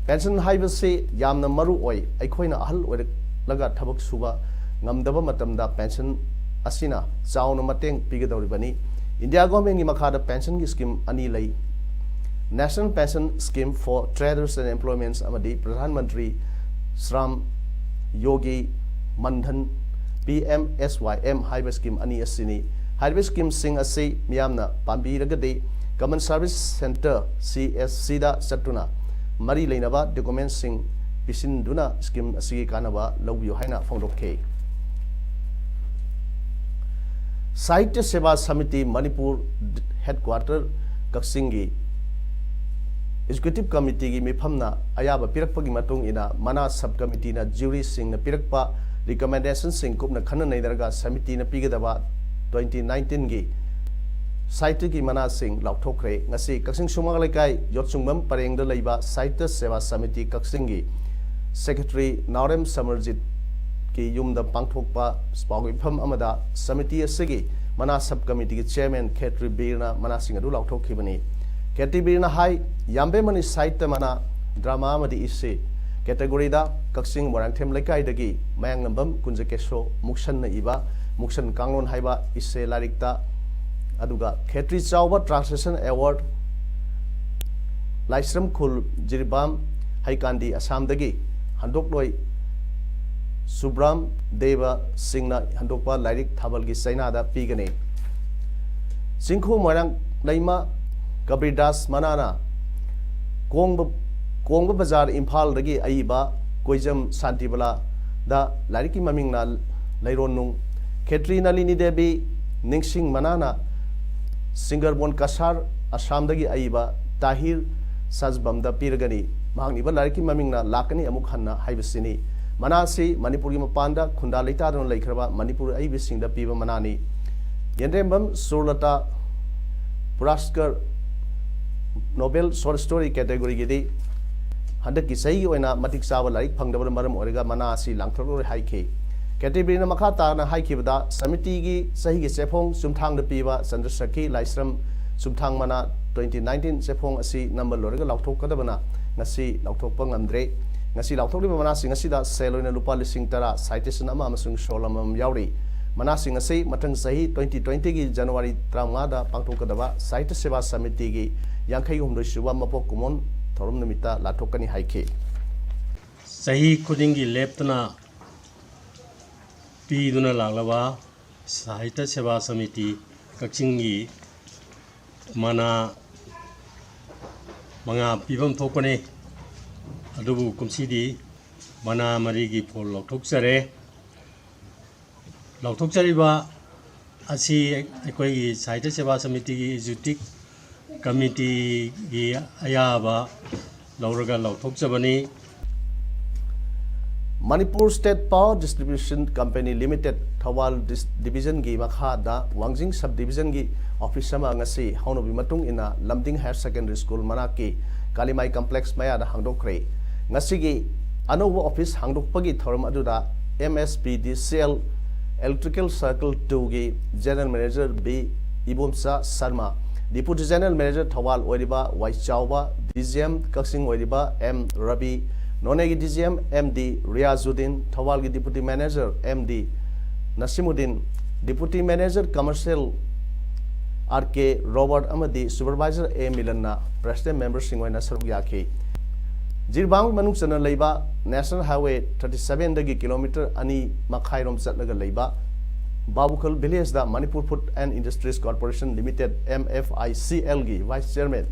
Pension ꯍꯥꯏꯕꯁꯤ ꯌꯥꯝꯅ ꯃꯔꯨ ꯑꯣꯏ꯫ ꯑꯩꯈꯣꯏꯅ ꯑꯍꯜ ꯑꯣꯏꯔꯛꯂꯒ ꯊꯕꯛ ꯁꯨꯕ ꯉꯝꯗꯕ ꯃꯇꯝꯗ pension ꯑꯁꯤꯅ ꯆꯥꯎꯅ ꯃꯇꯦꯡ ꯄꯤꯒꯗꯧꯔꯤꯕꯅꯤ꯫ India Governmentꯀꯤ ꯃꯈꯥꯗ pensionꯒꯤ scheme ꯑꯅꯤ ꯂꯩ꯫ National Pension Scheme for Traders and Employments ꯑꯃꯗꯤ Pradhan Mantri Shram Yogi Mandan, P M S Y M ꯍꯥꯏꯕ scheme ꯑꯅꯤ ꯑꯁꯤꯅꯤ꯫ ꯍꯥꯏꯔꯤꯕ schemeꯁꯤꯡ ꯑꯁꯤ ꯃꯤꯌꯥꯝꯅ ꯄꯥꯝꯕꯤꯔꯒꯗꯤ Common Service Centre, C S Cꯗ ꯆꯠꯇꯨꯅ ꯃꯔꯤ ꯂꯩꯅꯕ documentꯁꯤꯡ ꯄꯤꯁꯤꯟꯗꯨꯅ scheme ꯑꯁꯤꯒꯤ ꯀꯥꯟꯅꯕ ꯂꯧꯕꯤꯌꯨ ꯍꯥꯏꯅ ꯐꯣꯡꯗꯣꯛꯈꯤ꯫ ꯁꯥꯍꯤꯇ꯭ꯌ ꯁꯦꯕꯥ ꯁꯃꯤꯇꯤ ꯃꯅꯤꯄꯨꯔ headquarter ꯀꯛꯆꯤꯡꯒꯤ Executive Committeeꯒꯤ ꯃꯤꯐꯝꯅ ꯑꯌꯥꯕ ꯄꯤꯔꯛꯄꯒꯤ ꯃꯇꯨꯡ ꯏꯟꯅ ꯃꯅꯥ sub committeeꯅ juryꯁꯤꯡꯅ ꯄꯤꯔꯛꯄ recommendationꯁꯤꯡ ꯀꯨꯞꯅ ꯈꯟꯅ ꯅꯩꯅꯔꯒ ꯁꯃꯤꯇꯤꯅ ꯄꯤꯒꯗꯕ twenty nineteenꯒꯤ ꯁꯥꯍꯤꯇ꯭ꯌꯒꯤ ꯃꯅꯥꯁꯤꯡ ꯂꯥꯎꯊꯣꯛꯈ꯭ꯔꯦ꯫ ꯉꯁꯤ ꯀꯛꯆꯤꯡ ꯁꯨꯃꯥꯡ ꯂꯩꯀꯥꯏ ꯌꯣꯠꯁꯨꯡꯕꯝ ꯄꯔꯦꯡꯗ ꯂꯩꯕ ꯁꯥꯍꯤꯇ꯭ꯌ ꯁꯦꯕꯥ ꯁꯃꯤꯇꯤ ꯀꯛꯆꯤꯡꯒꯤ Secretary ꯅꯥꯎꯔꯦꯝ ꯁꯃꯔꯖꯤꯠꯀꯤ ꯌꯨꯝꯗ ꯄꯥꯡꯊꯣꯛꯄ ꯄꯥꯎꯒꯤ ꯃꯤꯐꯝ ꯑꯃꯗ ꯁꯃꯤꯇꯤ ꯑꯁꯤꯒꯤ ꯃꯅꯥ ꯁꯕ ꯀꯃꯤꯇꯤꯒꯤ ꯆꯤꯌꯔꯃꯦꯟ ꯈꯦꯇ꯭ꯔꯤ ꯕꯤꯔꯅ ꯃꯅꯥꯁꯤꯡ ꯑꯗꯨ ꯂꯥꯎꯊꯣꯛꯈꯤꯕꯅꯤ꯫ ꯈꯦꯇ꯭ꯔꯤ ꯕꯤꯔꯅ ꯍꯥꯏ, ꯌꯥꯝꯕꯦꯝꯃꯅꯤ ꯁꯥꯍꯤꯇ꯭ꯌ ꯃꯅꯥ ꯗ꯭ꯔꯃꯥ ꯑꯃꯗꯤ ꯏꯁꯦ ꯀꯦꯇꯦꯒꯣꯔꯤꯗ ꯀꯛꯆꯤꯡ ꯃꯣꯏꯔꯥꯡꯊꯦꯝ ꯂꯩꯀꯥꯏꯗꯒꯤ ꯃꯌꯥꯡꯂꯝꯕꯝ ꯀꯨꯟꯖꯀꯦꯁꯣ ꯃꯨꯛꯁꯟꯅ ꯏꯕ ꯃꯨꯛꯁꯟ ꯀꯥꯡꯂꯣꯟ ꯍꯥꯏꯕ ꯏꯁꯦ ꯂꯥꯏꯔꯤꯛꯇ, ꯑꯗꯨꯒ ꯈꯦꯇ꯭ꯔꯤ ꯆꯥꯎꯕ ꯇ꯭ꯔꯥꯟꯁꯂꯦꯁꯟ ꯑꯦꯋꯥꯔꯗ ꯂꯥꯏꯁ꯭ꯔꯝ ꯈꯨꯜ ꯖꯤꯔꯤꯕꯥꯝ ꯍꯩꯀꯥꯟꯗꯤ ꯑꯁꯥꯝꯗꯒꯤ ꯍꯟꯗꯣꯛꯂꯣꯏ ꯁꯨꯕ꯭ꯔꯥꯝ ꯗꯦꯕ ꯁꯤꯡꯅ ꯍꯟꯗꯣꯛꯄ ꯂꯥꯏꯔꯤꯛ ꯊꯥꯕꯜꯒꯤ ꯆꯩꯅꯥꯗ ꯄꯤꯒꯅꯤ꯫ ꯆꯤꯡꯈꯨ ꯃꯣꯏꯔꯥꯡ ꯂꯩꯃ ꯀꯕꯤꯔꯗꯥꯁ ꯃꯅꯥꯅ ꯀꯣꯡꯕ, ꯀꯣꯡꯕ ꯕꯖꯥꯔ ꯏꯝꯐꯥꯜꯗꯒꯤ ꯑꯏꯕ ꯀꯣꯏꯖꯝ ꯁꯥꯟꯇꯤꯕꯂꯥꯗ ꯂꯥꯏꯔꯤꯛꯀꯤ ꯃꯃꯤꯡꯅ ꯂꯩꯔꯣꯟꯅꯨꯡ, ꯈꯦꯇ꯭ꯔꯤ ꯅꯂꯤꯅꯤ ꯗꯦꯕꯤ ꯅꯤꯡꯁꯤꯡ ꯃꯅꯥꯅ ꯁꯤꯡꯒꯔꯕꯣꯟ ꯀꯁꯥꯔ ꯑꯁꯥꯝꯗꯒꯤ ꯑꯏꯕ ꯇꯥꯍꯤꯔ ꯁꯥꯖꯕꯝꯗ ꯄꯤꯔꯒꯅꯤ꯫ ꯃꯍꯥꯛꯅ ꯏꯕ ꯂꯥꯏꯔꯤꯛꯀꯤ ꯃꯃꯤꯡꯅ ꯂꯥꯛꯀꯅꯤ ꯑꯃꯨꯛ ꯍꯟꯅ ꯍꯥꯏꯕꯁꯤꯅꯤ꯫ ꯃꯅꯥ ꯑꯁꯤ ꯃꯅꯤꯄꯨꯔꯒꯤ ꯃꯄꯥꯟꯗ ꯈꯨꯟꯗꯥ ꯂꯩꯇꯥꯗꯨꯅ ꯂꯩꯈ꯭ꯔꯕ ꯃꯅꯤꯄꯨꯔ ꯑꯏꯕꯁꯤꯡꯗ ꯄꯤꯕ ꯃꯅꯥꯅꯤ꯫ ꯌꯦꯟꯗ꯭ꯔꯦꯝꯕꯝ ꯁꯨꯔꯂꯇꯥ ꯄꯨꯔꯥꯁꯀꯔ ꯅꯣꯕꯦꯜ ꯁꯣꯔꯠ ꯁ꯭ꯇꯣꯔꯤ ꯀꯦꯇꯦꯒꯣꯔꯤꯒꯤꯗꯤ ꯍꯟꯗꯛꯀꯤ ꯆꯍꯤꯒꯤ ꯑꯣꯏꯅ ꯃꯇꯤꯛ ꯆꯥꯕ ꯂꯥꯏꯔꯤꯛ ꯐꯪꯗꯕꯅ ꯃꯔꯝ ꯑꯣꯏꯔꯒ ꯃꯅꯥ ꯑꯁꯤ ꯂꯥꯡꯊꯣꯛꯂꯔꯣꯏ ꯍꯥꯏꯈꯤ꯫ ꯈꯦꯇ꯭ꯔꯤ ꯕꯤꯔꯅ ꯃꯈꯥ ꯇꯥꯅ ꯍꯥꯏꯈꯤꯕꯗ, ꯁꯃꯤꯇꯤꯒꯤ ꯆꯍꯤꯒꯤ ꯆꯦꯐꯣꯡ ꯆꯨꯝꯊꯥꯡꯗ ꯄꯤꯕ ꯆꯟꯗ꯭ꯔꯁꯈꯤ ꯂꯥꯏꯁ꯭ꯔꯝ ꯆꯨꯝꯊꯥꯡ ꯃꯅꯥ twenty nineteen ꯆꯦꯐꯣꯡ ꯑꯁꯤ ꯅꯝꯕ ꯂꯣꯏꯔꯒ ꯂꯥꯎꯊꯣꯛꯀꯗꯕꯅ ꯉꯁꯤ ꯂꯥꯎꯊꯣꯛꯄ ꯉꯝꯗ꯭ꯔꯦ꯫ ꯉꯁꯤ ꯂꯥꯎꯊꯣꯛꯂꯤꯕ ꯃꯅꯥꯁꯤꯡ ꯑꯁꯤꯗ ꯁꯦꯜ ꯑꯣꯏꯅ ꯂꯨꯄꯥ ꯂꯤꯁꯤꯡ ꯇꯔꯥ, ꯁꯥꯍꯤꯇ꯭ꯌ ꯁꯟ ꯑꯃ ꯑꯃꯁꯨꯡ ꯁꯣꯜ ꯑꯃꯃꯝ ꯌꯥꯎꯔꯤ꯫ ꯃꯅꯥꯁꯤꯡ ꯑꯁꯤ ꯃꯊꯪ ꯆꯍꯤ twenty twenty ꯒꯤ ꯖꯅꯋꯥꯔꯤ ꯇꯔꯥꯃꯉꯥꯗ ꯄꯥꯡꯊꯣꯛꯀꯗꯕ ꯁꯥꯍꯤꯇ꯭ꯌ ꯁꯦꯕꯥ ꯁꯃꯤꯇꯤꯒꯤ ꯌꯥꯡꯈꯩ ꯍꯨꯝꯗꯣꯏ ꯁꯨꯕ ꯃꯄꯣꯛ ꯀꯨꯝꯑꯣꯟ ꯊꯧꯔꯝ ꯅꯨꯃꯤꯠꯇ ꯂꯥꯟꯊꯣꯛꯀꯅꯤ ꯍꯥꯏꯈꯤ꯫ ꯆꯍꯤ ꯈꯨꯗꯤꯡꯒꯤ ꯂꯦꯞꯇꯅ ꯄꯤꯗꯨꯅ ꯂꯥꯛꯂꯕ ꯁꯥꯍꯤꯇ꯭ꯌ ꯁꯦꯕꯥ ꯁꯃꯤꯇꯤ ꯀꯛꯆꯤꯡꯒꯤ ꯃꯅꯥ ꯃꯉꯥ ꯄꯤꯐꯝ ꯊꯣꯛꯄꯅꯤ꯫ ꯑꯗꯨꯕꯨ ꯀꯨꯝꯁꯤꯗꯤ ꯃꯅꯥ ꯃꯔꯤꯒꯤ ꯐꯣꯜ ꯂꯧꯊꯣꯛꯆꯔꯦ꯫ ꯂꯧꯊꯣꯛꯆꯔꯤꯕ ꯑꯁꯤ ꯑꯩꯈꯣꯏꯒꯤ ꯁꯥꯍꯤꯇ꯭ꯌ ꯁꯦꯕꯥ ꯁꯃꯤꯇꯤꯒꯤ ꯑꯦꯛꯖꯤꯀ꯭ꯌꯨꯇꯤꯚ ꯀꯃꯤꯇꯤꯒꯤ ꯑꯌꯥꯕ ꯂꯧꯔꯒ ꯂꯧꯊꯣꯛꯆꯕꯅꯤ꯫ Manipur state power distribution company limited Thoubal ꯗꯤꯁ-, ꯗꯤꯕꯤꯖꯟꯒꯤ ꯃꯈꯥꯗ ꯋꯥꯡꯖꯤꯡ ꯁꯕ ꯗꯤꯕꯤꯖꯟꯒꯤ ꯑꯣꯐꯤꯁ ꯑꯃ ꯉꯁꯤ ꯍꯧꯅꯕꯤ ꯃꯇꯨꯡ ꯏꯟꯅ ꯂꯝꯗꯤꯡ ꯍꯥꯌꯔ ꯁꯦꯀꯦꯟꯗꯔꯤ ꯁ꯭ꯀꯨꯜ ꯃꯅꯥꯛꯀꯤ ꯀꯥꯂꯤꯃꯥꯏ ꯀꯝꯄ꯭ꯂꯦꯛꯁ ꯃꯌꯥꯗ ꯍꯥꯡꯗꯣꯛꯈ꯭ꯔꯦ꯫ ꯉꯁꯤꯒꯤ ꯑꯅꯧꯕ ꯑꯣꯐꯤꯁ ꯍꯥꯡꯗꯣꯛꯄꯒꯤ ꯊꯧꯔꯝ ꯑꯗꯨꯗ M S P D C L Electrical Circle two ꯒꯤ General Manager B Ibomcha Sharma, Deputy General Manager Thoubal ꯑꯣꯏꯔꯤꯕ ꯋꯥꯏꯆꯥꯎꯕ, D G M ꯀꯛꯆꯤꯡ ꯑꯣꯏꯔꯤꯕ M ꯔꯕꯤ, ꯅꯣꯅꯦꯒꯤ D G M M D Riyazuddin, ꯊꯧꯕꯥꯜꯒꯤ Deputy Manager M D Nasimuddin, Deputy Manager Commercial R K Robert ꯑꯃꯗꯤ Supervisor A ꯃꯤꯂꯟꯅ President memberꯁꯤꯡ ꯑꯣꯏꯅ ꯁꯔꯨꯛ ꯌꯥꯈꯤ꯫ ꯖꯤꯔꯤꯕꯥꯝꯒꯤ ꯃꯅꯨꯡ ꯆꯟꯅ ꯂꯩꯕ National Highway thirty sevenꯗꯒꯤ ꯀꯤꯂꯣꯃꯤꯇꯔ ꯑꯅꯤ ꯃꯈꯥꯏꯔꯣꯝ ꯆꯠꯂꯒ ꯂꯩꯕ ꯕꯥꯕꯨꯈꯜ ꯚꯤꯂꯦꯖꯗ Manipur Food and Industries Corporation Limited, M F I C L ꯒꯤ Vice Chairman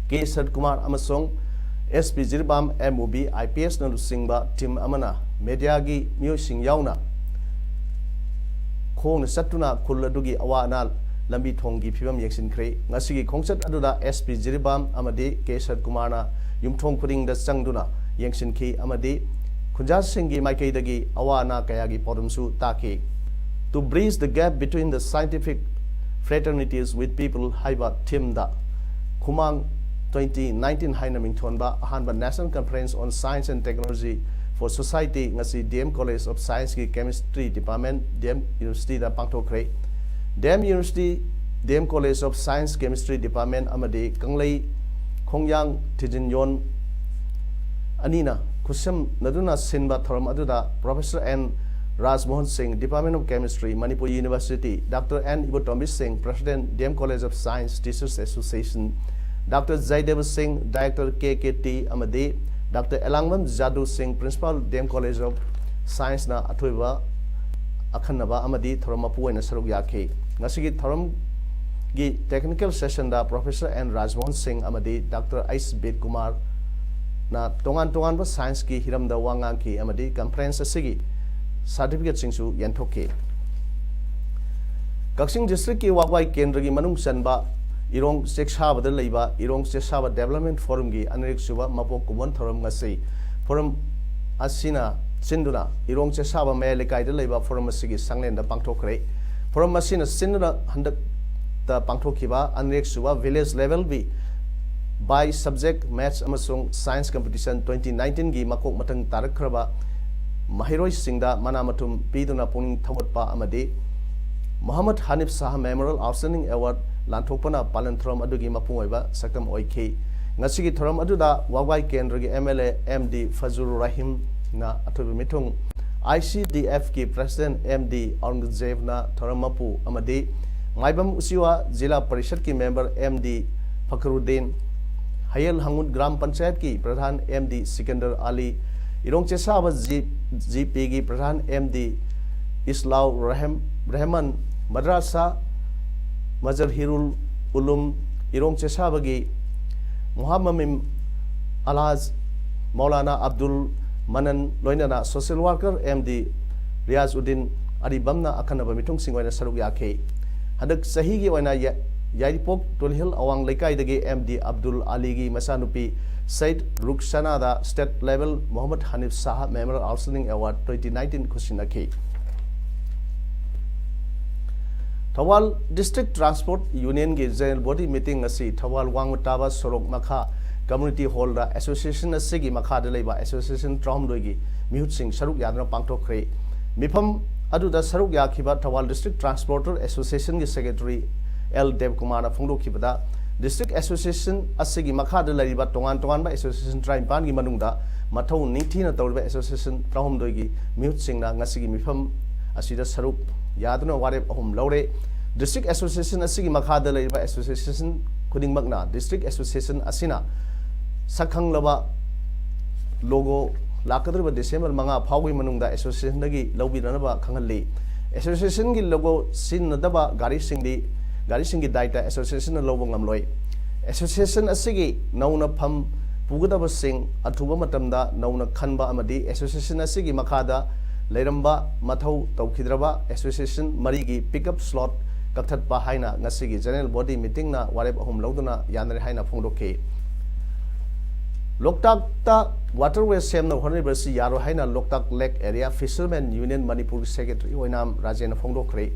K ꯁꯔꯠꯀꯨꯃꯥꯔ ꯑꯃꯁꯨꯡ S P Jiribam M O B I P S ꯅ ꯂꯨꯆꯤꯡꯕ team ꯑꯃꯅ mediaꯒꯤ ꯃꯤꯑꯣꯏꯁꯤꯡ ꯌꯥꯎꯅ ꯈꯣꯡꯅ ꯆꯠꯇꯨꯅ ꯈꯨꯜ ꯑꯗꯨꯒꯤ ꯑꯋꯥ ꯑꯅꯥ, ꯂꯝꯕꯤ ꯊꯣꯡꯒꯤ ꯐꯤꯕꯝ ꯌꯦꯡꯁꯤꯟꯈ꯭ꯔꯦ꯫ ꯉꯁꯤꯒꯤ ꯈꯣꯡꯆꯠ ꯑꯗꯨꯗ S P ꯖꯤꯔꯤꯕꯥꯝ ꯑꯃꯗꯤ K ꯁꯔꯠꯀꯨꯃꯥꯔꯅ ꯌꯨꯝꯊꯣꯡ ꯈꯨꯗꯤꯡꯗ ꯆꯪꯗꯨꯅ ꯌꯦꯡꯁꯤꯟꯈꯤ ꯑꯃꯗꯤ ꯈꯨꯟꯖꯥꯁꯤꯡꯒꯤ ꯃꯥꯏꯀꯩꯗꯒꯤ ꯑꯋꯥ ꯑꯅꯥ ꯀꯌꯥꯒꯤ ꯄꯥꯎꯗꯝꯁꯨ ꯇꯥꯈꯤ꯫ To bridge the gap between the scientific fraternities with people ꯍꯥꯏꯕ themeꯗ ꯈꯨꯃꯥꯡ twenty nineteen ꯍꯥꯏꯅ ꯃꯤꯡꯊꯣꯟꯕ ꯑꯍꯥꯟꯕ National Conference on Science and Technology for Society ꯉꯁꯤ D M College of Scienceꯀꯤ Chemistry Department, D M Universityꯗ ꯄꯥꯡꯊꯣꯛꯈ꯭ꯔꯦ꯫ D M University, D M College of Science Chemistry Department ꯑꯃꯗꯤ ꯀꯪꯂꯩ ꯈꯣꯡꯌꯥꯡ ꯊꯤꯖꯤꯟꯌꯣꯟ ꯑꯅꯤꯅ ꯈꯨꯠꯁꯝꯅꯗꯨꯅ ꯁꯤꯟꯕ ꯊꯧꯔꯝ ꯑꯗꯨꯗ Professor N ꯔꯥꯖꯃꯣꯍꯟ ꯁꯤꯡ, Department of Chemistry, Manipur University, Doctor N ꯏꯕꯣꯇꯣꯝꯕꯤ ꯁꯤꯡ, President, D M College of Science Teachers Association, Doctor Jayadeva ꯁꯤꯡ, Director K K T ꯑꯃꯗꯤ Doctor ꯑꯦꯂꯥꯡꯕꯝ ꯖꯥꯗꯨ ꯁꯤꯡ, Principal, D M College of Scienceꯅ ꯑꯊꯣꯏꯕ ꯑꯈꯟꯅꯕ ꯑꯃꯗꯤ ꯊꯧꯔꯝ ꯃꯄꯨ ꯑꯣꯏꯅ ꯁꯔꯨꯛ ꯌꯥꯈꯤ꯫ ꯉꯁꯤꯒꯤ ꯊꯧꯔꯝꯒꯤ technical sessionꯗ Professor N ꯔꯥꯖꯃꯣꯍꯟ ꯁꯤꯡ ꯑꯃꯗꯤ Doctor H ꯕꯤꯠ ꯀꯨꯃꯥꯔꯅ ꯇꯣꯉꯥꯟ ꯇꯣꯉꯥꯟꯕ scienceꯀꯤ ꯍꯤꯔꯝꯗ ꯋꯥ ꯉꯥꯡꯈꯤ ꯑꯃꯗꯤ conference ꯑꯁꯤꯒꯤ certificateꯁꯤꯡꯁꯨ ꯌꯦꯟꯊꯣꯛꯈꯤ꯫ ꯀꯛꯆꯤꯡ districtꯀꯤ ꯋꯥꯕꯒꯥꯏ ꯀꯦꯟꯗ꯭ꯔꯒꯤ ꯃꯅꯨꯡ ꯆꯟꯕ ꯏꯔꯣꯡ ꯆꯦꯛꯁꯥꯕꯗ ꯂꯩꯕ ꯏꯔꯣꯡ ꯆꯦꯛꯁꯥꯕ Development Forumꯒꯤ ꯑꯅꯤꯔꯛ ꯁꯨꯕ ꯃꯄꯣꯛ ꯀꯨꯝꯑꯣꯟ ꯊꯧꯔꯝ ꯉꯁꯤ forum ꯑꯁꯤꯅ ꯁꯤꯟꯗꯨꯅ ꯏꯔꯣꯡ ꯆꯦꯛꯁꯥꯕ ꯃꯌꯥꯏ ꯂꯩꯀꯥꯏꯗ ꯂꯩꯕ forum ꯑꯁꯤꯒꯤ ꯁꯪꯂꯦꯟꯗ ꯄꯥꯡꯊꯣꯛꯈ꯭ꯔꯦ꯫ Forum ꯑꯁꯤꯅ ꯁꯤꯟꯗꯨꯅ ꯍꯟꯗꯛꯇ ꯄꯥꯡꯊꯣꯛꯈꯤꯕ ꯑꯅꯤꯔꯛ ꯁꯨꯕ village levelꯒꯤ by subject maths ꯑꯃꯁꯨꯡ science competition twenty nineteenꯒꯤ ꯃꯀꯣꯛ ꯃꯊꯪ ꯇꯥꯔꯛꯈ꯭ꯔꯕ ꯃꯍꯩꯔꯣꯏꯁꯤꯡꯗ ꯃꯅꯥ ꯃꯊꯨꯝ ꯄꯤꯗꯨꯅ ꯄꯨꯛꯅꯤꯡ ꯊꯧꯒꯠꯄ ꯑꯃꯗꯤ Mohammad ꯍꯅꯤꯐ Shah Memorial Outstanding Award ꯂꯥꯟꯊꯣꯛꯄꯅ ꯄꯥꯂꯟ ꯊꯧꯔꯝ ꯑꯗꯨꯒꯤ ꯃꯄꯨꯡ ꯑꯣꯏꯕ ꯁꯛꯇꯝ ꯑꯣꯏꯈꯤ꯫ ꯉꯁꯤꯒꯤ ꯊꯧꯔꯝ ꯑꯗꯨꯗ ꯋꯥꯕꯒꯥꯏ ꯀꯦꯟꯗ꯭ꯔꯒꯤ M L A M D ꯐꯖꯨꯔ ꯔꯍꯤꯝꯅ ꯑꯊꯣꯏꯕ ꯃꯤꯊꯨꯡ, I C D F ꯀꯤ President M D ꯑꯧꯔꯪꯒꯖꯦꯕꯅ ꯊꯧꯔꯝ ꯃꯄꯨ ꯑꯃꯗꯤ ꯃꯥꯏꯕꯝ ꯎꯆꯤꯋꯥ ꯖꯤꯂꯥ ꯄꯔꯤꯁꯠꯀꯤ member M D ꯐꯈꯔꯨꯗꯤꯟ, ꯍꯌꯦꯜ ꯍꯪꯉꯨꯠ ꯒ꯭ꯔꯥꯝ ꯄꯟꯆꯥꯌꯠꯀꯤ ꯄ꯭ꯔꯙꯥꯟ M D ꯁꯤꯀꯟꯗꯔ ꯑꯂꯤ, ꯏꯔꯣꯡ ꯆꯦꯁꯥꯕ ꯖꯤ-, ꯖꯤ ꯄꯤꯒꯤ ꯄ꯭ꯔꯙꯥꯟ M D ꯏꯁꯂꯥꯎ ꯔꯍꯦꯝ-, ꯔꯍꯃꯟ, ꯃꯗ꯭ꯔꯥꯁꯥ ꯃꯖꯔꯍꯤꯔꯨꯜ ꯎꯂꯨꯝ ꯏꯔꯣꯡ ꯆꯦꯁꯥꯕꯒꯤ ꯃꯨꯍꯥꯃꯃꯤꯝ ꯑꯂꯥꯖ ꯃꯧꯂꯥꯅꯥ ꯑꯕꯗꯨꯜ ꯃꯅꯟ ꯂꯣꯏꯅꯅ social worker M D Riyaz Uddin ꯑꯔꯤꯕꯝꯅ ꯑꯈꯟꯅꯕ ꯃꯤꯊꯨꯡꯁꯤꯡ ꯑꯣꯏꯅ ꯁꯔꯨꯛ ꯌꯥꯈꯤ꯫ ꯍꯟꯗꯛ ꯆꯍꯤꯒꯤ ꯑꯣꯏꯅ ꯌꯥ-, ꯌꯥꯏꯔꯤꯄꯣꯛ ꯇꯨꯜꯍꯤꯜ ꯑꯋꯥꯡ ꯂꯩꯀꯥꯏꯗꯒꯤ M D ꯑꯕꯗꯨꯜ ꯑꯂꯤꯒꯤ ꯃꯆꯥꯅꯨꯄꯤ ꯁꯩꯗ ꯔꯨꯛꯁꯥꯅꯥꯗ state level Mohammad ꯍꯅꯤꯐ Shah Memorial Outstanding Award twenty nineteen ꯈꯨꯠꯁꯤꯟꯅꯈꯤ꯫ Thoubal District Transport Union ꯒꯤ General Body Meeting ꯑꯁꯤ ꯊꯧꯕꯥꯜ ꯋꯥꯡꯃ ꯇꯥꯕ ꯁꯣꯔꯣꯛ ꯃꯈꯥ Community Hall ꯗ association ꯑꯁꯤꯒꯤ ꯃꯈꯥꯗ ꯂꯩꯕ association ꯇꯔꯥꯍꯨꯝꯗꯣꯏꯒꯤ ꯃꯤꯍꯨꯠꯁꯤꯡ ꯁꯔꯨꯛ ꯌꯥꯗꯨꯅ ꯄꯥꯡꯊꯣꯛꯈ꯭ꯔꯦ꯫ ꯃꯤꯐꯝ ꯑꯗꯨꯗ ꯁꯔꯨꯛ ꯌꯥꯈꯤꯕ ꯊꯧꯕꯥꯜ District Transporter Association ꯒꯤ Secretary L ꯗꯦꯕꯀꯨꯃꯥꯔꯅ ꯐꯣꯡꯗꯣꯛꯈꯤꯕꯗ, District Association ꯑꯁꯤꯒꯤ ꯃꯈꯥꯗ ꯂꯩꯔꯤꯕ ꯇꯣꯉꯥꯟ ꯇꯣꯉꯥꯟꯕ association ꯇꯔꯥꯅꯤꯄꯥꯟꯒꯤ ꯃꯅꯨꯡꯗ ꯃꯊꯧ ꯅꯤꯡꯊꯤꯅ ꯇꯧꯔꯤꯕ association ꯇꯔꯥꯍꯨꯝꯗꯣꯏꯒꯤ ꯃꯤꯍꯨꯠꯁꯤꯡꯅ ꯉꯁꯤꯒꯤ ꯃꯤꯐꯝ ꯑꯁꯤꯗ ꯁꯔꯨꯛ ꯌꯥꯗꯨꯅ ꯋꯥꯔꯦꯞ ꯑꯍꯨꯝ ꯂꯧꯔꯦ꯫ District Association ꯑꯁꯤꯒꯤ ꯃꯈꯥꯗ ꯂꯩꯔꯤꯕ association ꯈꯨꯗꯤꯡꯃꯛꯅ District Association ꯑꯁꯤꯅ ꯁꯛꯈꯪꯂꯕ logo ꯂꯥꯛꯀꯗꯧꯔꯤꯕ December ꯃꯉꯥ ꯐꯥꯎꯕꯒꯤ ꯃꯅꯨꯡꯗ association ꯗꯒꯤ ꯂꯧꯕꯤꯅꯅꯕ ꯈꯪꯍꯜꯂꯤ꯫ Association ꯒꯤ logo ꯁꯤꯖꯤꯟꯅꯗꯕ ꯒꯥꯔꯤꯁꯤꯡꯗꯤ, ꯒꯥꯔꯤꯁꯤꯡꯒꯤ ꯗꯥꯏꯇ association ꯅ ꯂꯧꯕ ꯉꯝꯂꯣꯏ꯫ Association ꯑꯁꯤꯒꯤ ꯅꯧꯅ ꯐꯝ ꯄꯨꯒꯗꯕꯁꯤꯡ ꯑꯊꯨꯕ ꯃꯇꯝꯗ ꯅꯧꯅ ꯈꯟꯕ ꯑꯃꯗꯤ association ꯑꯁꯤꯒꯤ ꯃꯈꯥꯗ ꯂꯩꯔꯝꯕ ꯃꯊꯧ ꯇꯧꯈꯤꯗ꯭ꯔꯕ association ꯃꯔꯤꯒꯤ pickup slot ꯀꯛꯊꯠꯄ ꯍꯥꯏꯅ ꯉꯁꯤꯒꯤ General Body Meeting ꯅ ꯋꯥꯔꯦꯞ ꯑꯍꯨꯝ ꯂꯧꯗꯨꯅ ꯌꯥꯅꯔꯦ ꯍꯥꯏꯅ ꯐꯣꯡꯗꯣꯛꯈꯤ꯫ ꯂꯣꯛꯇꯥꯛꯇ waterway ꯁꯦꯝꯅꯕ ꯍꯣꯠꯅꯔꯤꯕ ꯑꯁꯤ ꯌꯥꯔꯣꯏ ꯍꯥꯏꯅ ꯂꯣꯛꯇꯥꯛ Lake Area Fishermen Union ꯃꯅꯤꯄꯨꯔꯒꯤ Secretary ꯑꯣꯏꯅꯥꯝ ꯔꯥꯖꯦꯟꯅ ꯐꯣꯡꯗꯣꯛꯈ꯭ꯔꯦ꯫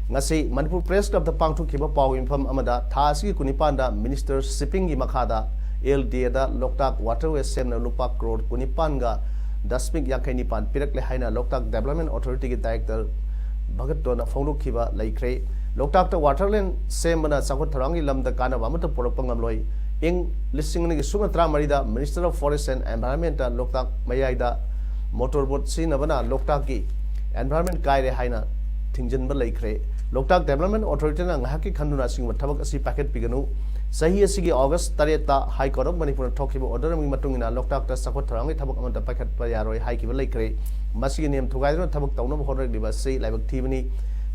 ꯉꯁꯤ ꯃꯅꯤꯄꯨꯔ Press Club ꯇ ꯄꯥꯡꯊꯣꯛꯈꯤꯕ ꯄꯥꯎꯒꯤ ꯃꯤꯐꯝ ꯑꯃꯗ ꯊꯥ ꯑꯁꯤꯒꯤ ꯀꯨꯟꯅꯤꯄꯥꯟꯗ Minister Shipping ꯒꯤ ꯃꯈꯥꯗ L D A the Loktak waterway ꯁꯦꯝꯅꯕ ꯂꯨꯄꯥ ꯀ꯭ꯔꯣꯔ ꯀꯨꯟꯅꯤꯄꯥꯟꯒ ꯗꯁꯃꯤꯛ ꯌꯥꯡꯈꯩ ꯅꯤꯄꯥꯟ ꯄꯤꯔꯛꯂꯦ ꯍꯥꯏꯅ ꯂꯣꯛꯇꯥꯛ ꯗꯦꯕꯂꯞꯃꯦꯟ ꯑꯣꯊꯣꯔꯤꯇꯤꯒꯤ ꯗꯥꯏꯔꯦꯛꯇꯔ ꯚꯒꯠꯇꯣꯅ ꯐꯣꯡꯗꯣꯛꯈꯤꯕ ꯂꯩꯈ꯭ꯔꯦ꯫ ꯂꯣꯛꯇꯥꯛꯇ ꯋꯥꯇꯔ ꯂꯦꯟ ꯁꯦꯝꯕꯅ ꯆꯥꯎꯈꯠ ꯊꯧꯔꯥꯡꯒꯤ ꯂꯝꯗ ꯀꯥꯟꯅꯕ ꯑꯃꯠꯇ ꯄꯨꯔꯛꯄ ꯉꯝꯂꯣꯏ꯫ ꯏꯪ ꯂꯤꯁꯤꯡ ꯑꯅꯤꯒꯤ ꯁꯨꯞꯅ ꯇꯔꯥꯃꯔꯤꯗ Minister of Forest and Environment ꯂꯣꯛꯇꯥꯛ ꯃꯌꯥꯏꯗ ꯃꯣꯇꯣꯔ ꯕꯣꯠ ꯁꯤꯖꯤꯟꯅꯕꯅ ꯂꯣꯛꯇꯥꯛꯀꯤ environment ꯀꯥꯏꯔꯦ ꯍꯥꯏꯅ ꯊꯤꯡꯖꯤꯟꯕ ꯂꯩꯈ꯭ꯔꯦ꯫ ꯂꯣꯛꯇꯥꯛ ꯗꯦꯕꯂꯞꯃꯦꯟ ꯑꯣꯊꯣꯔꯤꯇꯤꯅ ꯉꯥꯏꯍꯥꯛꯀꯤ ꯈꯟꯗꯨꯅ ꯑꯁꯤꯒꯨꯝꯕ ꯊꯕꯛ ꯑꯁꯤ ꯄꯥꯏꯈꯠꯄꯤꯒꯅꯨ꯫ ꯆꯍꯤ ꯑꯁꯤꯒꯤ ꯑꯣꯒꯁ ꯇꯔꯦꯠꯇ High Court of ꯃꯅꯤꯄꯨꯔꯅ ꯊꯣꯛꯈꯤꯕ order ꯑꯃꯒꯤ ꯃꯇꯨꯡ ꯏꯟꯅ ꯂꯣꯛꯇꯥꯛꯇ ꯆꯥꯎꯈꯠ ꯊꯧꯔꯥꯡꯒꯤ ꯊꯕꯛ ꯑꯃꯠꯇ ꯄꯥꯏꯈꯠꯄ ꯌꯥꯔꯣꯏ ꯍꯥꯏꯈꯤꯕ ꯂꯩꯈ꯭ꯔꯦ꯫ ꯃꯁꯤꯒꯤ ꯅꯤꯌꯝ ꯊꯨꯒꯥꯏꯗꯨꯅ ꯊꯕꯛ ꯇꯧꯅꯕ ꯍꯣꯠꯅꯔꯛꯂꯤꯕ ꯑꯁꯤ ꯂꯥꯏꯕꯛ ꯊꯤꯕꯅꯤ꯫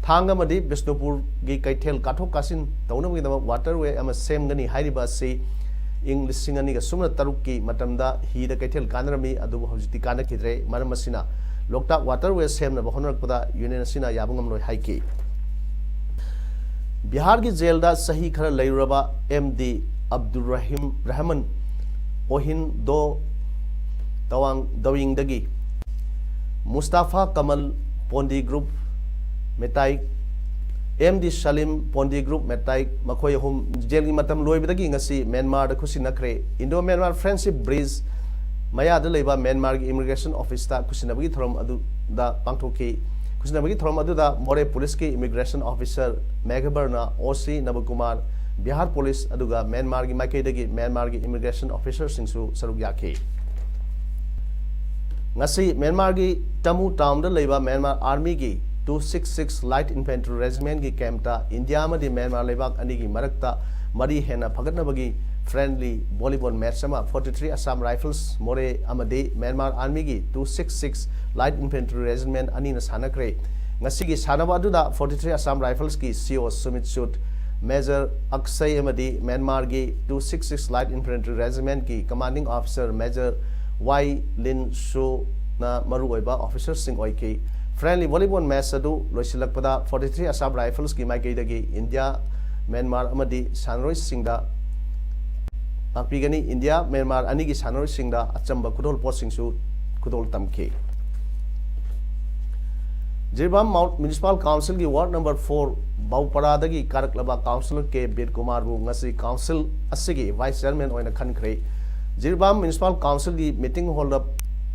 ꯊꯥꯡꯒ ꯑꯃꯗꯤ ꯕꯤꯁꯅꯨꯄꯨꯔꯒꯤ ꯀꯩꯊꯦꯜ ꯀꯥꯊꯣꯛ ꯀꯥꯁꯤꯟ ꯇꯧꯅꯕꯒꯤꯗꯃꯛ waterway ꯑꯃ ꯁꯦꯝꯒꯅꯤ ꯍꯥꯏꯔꯤꯕ ꯑꯁꯤ ꯏꯪ ꯂꯤꯁꯤꯡ ꯑꯅꯤꯒ ꯁꯨꯞꯅ ꯇꯔꯨꯛꯀꯤ ꯃꯇꯝꯗ ꯍꯤꯗ ꯀꯩꯊꯦꯜ ꯀꯥꯟꯅꯔꯝꯃꯤ, ꯑꯗꯨꯕꯨ ꯍꯧꯖꯤꯛꯇꯤ ꯀꯥꯟꯅꯈꯤꯗ꯭ꯔꯦ꯫ ꯃꯔꯝ ꯑꯁꯤꯅ ꯂꯣꯛꯇꯥꯛ waterway ꯁꯦꯝꯅꯕ ꯍꯣꯠꯅꯔꯛꯄꯗ ꯌꯨꯅꯤꯌꯟ ꯑꯁꯤꯅ ꯌꯥꯕ ꯉꯝꯂꯣꯏ ꯍꯥꯏꯈꯤ꯫ ꯕꯤꯍꯥꯔꯒꯤ ꯖꯦꯜꯗ ꯆꯍꯤ ꯈꯔ ꯂꯩꯔꯨꯔꯕ ꯑꯦꯝ ꯗꯤ ꯑꯕꯗꯨꯔ ꯔꯍꯤꯝ ꯔꯍꯃꯟ ꯑꯣꯍꯤꯟ ꯗꯣ ꯇꯋꯥꯡ ꯗꯋꯤꯡꯗꯒꯤ ꯃꯨꯁꯇꯥꯐꯥ ꯀꯃꯜ ꯄꯣꯟꯗꯤ ꯒ꯭ꯔꯨꯞ ꯃꯦꯇꯥꯏ, ꯑꯦꯝ ꯗꯤ ꯁꯂꯤꯝ ꯄꯣꯟꯗꯤ ꯒ꯭ꯔꯨꯞ ꯃꯦꯇꯥꯏ, ꯃꯈꯣꯏ ꯑꯍꯨꯝ ꯖꯦꯜꯒꯤ ꯃꯇꯝ ꯂꯣꯏꯕꯗꯒꯤ ꯉꯁꯤ ꯃ꯭ꯌꯥꯟꯃꯥꯔꯗ ꯈꯨꯠꯁꯤꯟꯅꯈ꯭ꯔꯦ꯫ ꯏꯟꯗꯣ ꯃ꯭ꯌꯥꯟꯃꯥꯔ ꯐ꯭ꯔꯦꯟꯗꯁꯤꯞ ꯕ꯭ꯔꯤꯖ ꯃꯌꯥꯗ ꯂꯩꯕ ꯃ꯭ꯌꯥꯟꯃꯥꯔꯒꯤ ꯏꯃꯤꯒ꯭ꯔꯦꯁꯟ ꯑꯣꯐꯤꯁꯇ ꯈꯨꯠꯁꯤꯟꯅꯕꯒꯤ ꯊꯧꯔꯝ ꯑꯗꯨꯗ ꯄꯥꯡꯊꯣꯛꯈꯤ꯫ ꯈꯨꯠꯁꯤꯟꯅꯕꯒꯤ ꯊꯧꯔꯝ ꯑꯗꯨꯗ ꯃꯣꯔꯦ ꯄꯨꯂꯤꯁꯀꯤ ꯏꯃꯤꯒ꯭ꯔꯦꯁꯟ ꯑꯣꯐꯤꯁꯔ ꯃꯦꯘꯕꯔꯅ, ꯑꯣ ꯁꯤ ꯅꯕꯀꯨꯃꯥꯔ, ꯕꯤꯍꯥꯔ ꯄꯨꯂꯤꯁ, ꯑꯗꯨꯒ ꯃ꯭ꯌꯥꯟꯃꯥꯔꯒꯤ ꯃꯥꯏꯀꯩꯗꯒꯤ ꯃ꯭ꯌꯥꯟꯃꯥꯔꯒꯤ ꯏꯃꯤꯒ꯭ꯔꯦꯁꯟ ꯑꯣꯐꯤꯁꯔꯁꯤꯡꯁꯨ ꯁꯔꯨꯛ ꯌꯥꯈꯤ꯫ ꯉꯁꯤ ꯃ꯭ꯌꯥꯟꯃꯥꯔꯒꯤ ꯇꯃꯨ ꯇꯥꯎꯟꯗ ꯂꯩꯕ ꯃ꯭ꯌꯥꯟꯃꯥꯔ ꯑꯥꯔꯃꯤꯒꯤ two six six Light Infantry Regimentꯀꯤ ꯀꯦꯝꯞꯇ ꯏꯟꯗꯤꯌꯥ ꯑꯃꯗꯤ ꯃ꯭ꯌꯥꯟꯃꯥꯔ ꯂꯩꯕꯥꯛ ꯑꯅꯤꯒꯤ ꯃꯔꯛꯇ ꯃꯔꯤ ꯍꯦꯟꯅ ꯐꯒꯠꯅꯕꯒꯤ friendly volleyball match ꯑꯃ forty three Assam Rifles ꯃꯣꯔꯦ ꯑꯃꯗꯤ ꯃ꯭ꯌꯥꯟꯃꯥꯔ ꯑꯥꯔꯃꯤꯒꯤ two six six Light Infantry Regiment ꯑꯅꯤꯅ ꯁꯥꯟꯅꯈ꯭ꯔꯦ꯫ ꯉꯁꯤꯒꯤ ꯁꯥꯟꯅꯕ ꯑꯗꯨꯗ forty three Assam Riflesꯀꯤ ꯁꯤ ꯑꯣ ꯁꯨꯃꯤꯠ ꯁꯨꯠ, ꯃꯦꯖꯔ ꯑꯛꯁꯩ ꯑꯃꯗꯤ ꯃ꯭ꯌꯥꯟꯃꯥꯔꯒꯤ two six six Light Infantry Regimentꯀꯤ commanding officer Major ꯋꯥꯏ ꯂꯤꯟ ꯁꯨꯅ ꯃꯔꯨꯑꯣꯏꯕ ꯑꯣꯐꯤꯁꯔꯁꯤꯡ ꯑꯣꯏꯈꯤ꯫ Friendly volleyball match ꯑꯗꯨ ꯂꯣꯏꯁꯤꯜꯂꯛꯄꯗ forty three Assam Riflesꯀꯤ ꯃꯥꯏꯀꯩꯗꯒꯤ ꯏꯟꯗꯤꯌꯥ, ꯃ꯭ꯌꯥꯟꯃꯥꯔ ꯑꯃꯗꯤ ꯁꯥꯟꯅꯔꯣꯏꯁꯤꯡꯗ ꯇꯥꯛꯄꯤꯒꯅꯤ꯫ ꯏꯟꯗꯤꯌꯥ, ꯃ꯭ꯌꯥꯟꯃꯥꯔ ꯑꯅꯤꯒꯤ ꯁꯥꯟꯅꯔꯣꯏꯁꯤꯡꯗ ꯑꯆꯝꯕ ꯈꯨꯗꯣꯜꯄꯣꯠꯁꯤꯡꯁꯨ ꯈꯨꯗꯣꯜ ꯇꯝꯈꯤ꯫ ꯖꯤꯔꯤꯕꯥꯝ ꯃꯥꯎꯟ ꯃ꯭ꯌꯨꯅꯤꯁꯤꯄꯥꯜ ꯀꯥꯎꯟꯁꯤꯜꯒꯤ ward number four ꯕꯥꯎꯄꯔꯥꯗꯒꯤ ꯀꯥꯔꯛꯂꯕ ꯀꯥꯎꯟꯁꯤꯂꯔ ꯀꯦ ꯕꯤꯔ ꯀꯨꯃꯥꯔꯕꯨ ꯉꯁꯤ ꯀꯥꯎꯟꯁꯤꯜ ꯑꯁꯤꯒꯤ vice chairman ꯑꯣꯏꯅ ꯈꯟꯈ꯭ꯔꯦ꯫ ꯖꯤꯔꯤꯕꯥꯝ ꯃ꯭ꯌꯨꯅꯤꯁꯤꯄꯥꯜ ꯀꯥꯎꯟꯁꯤꯜꯒꯤ meeting hallꯗ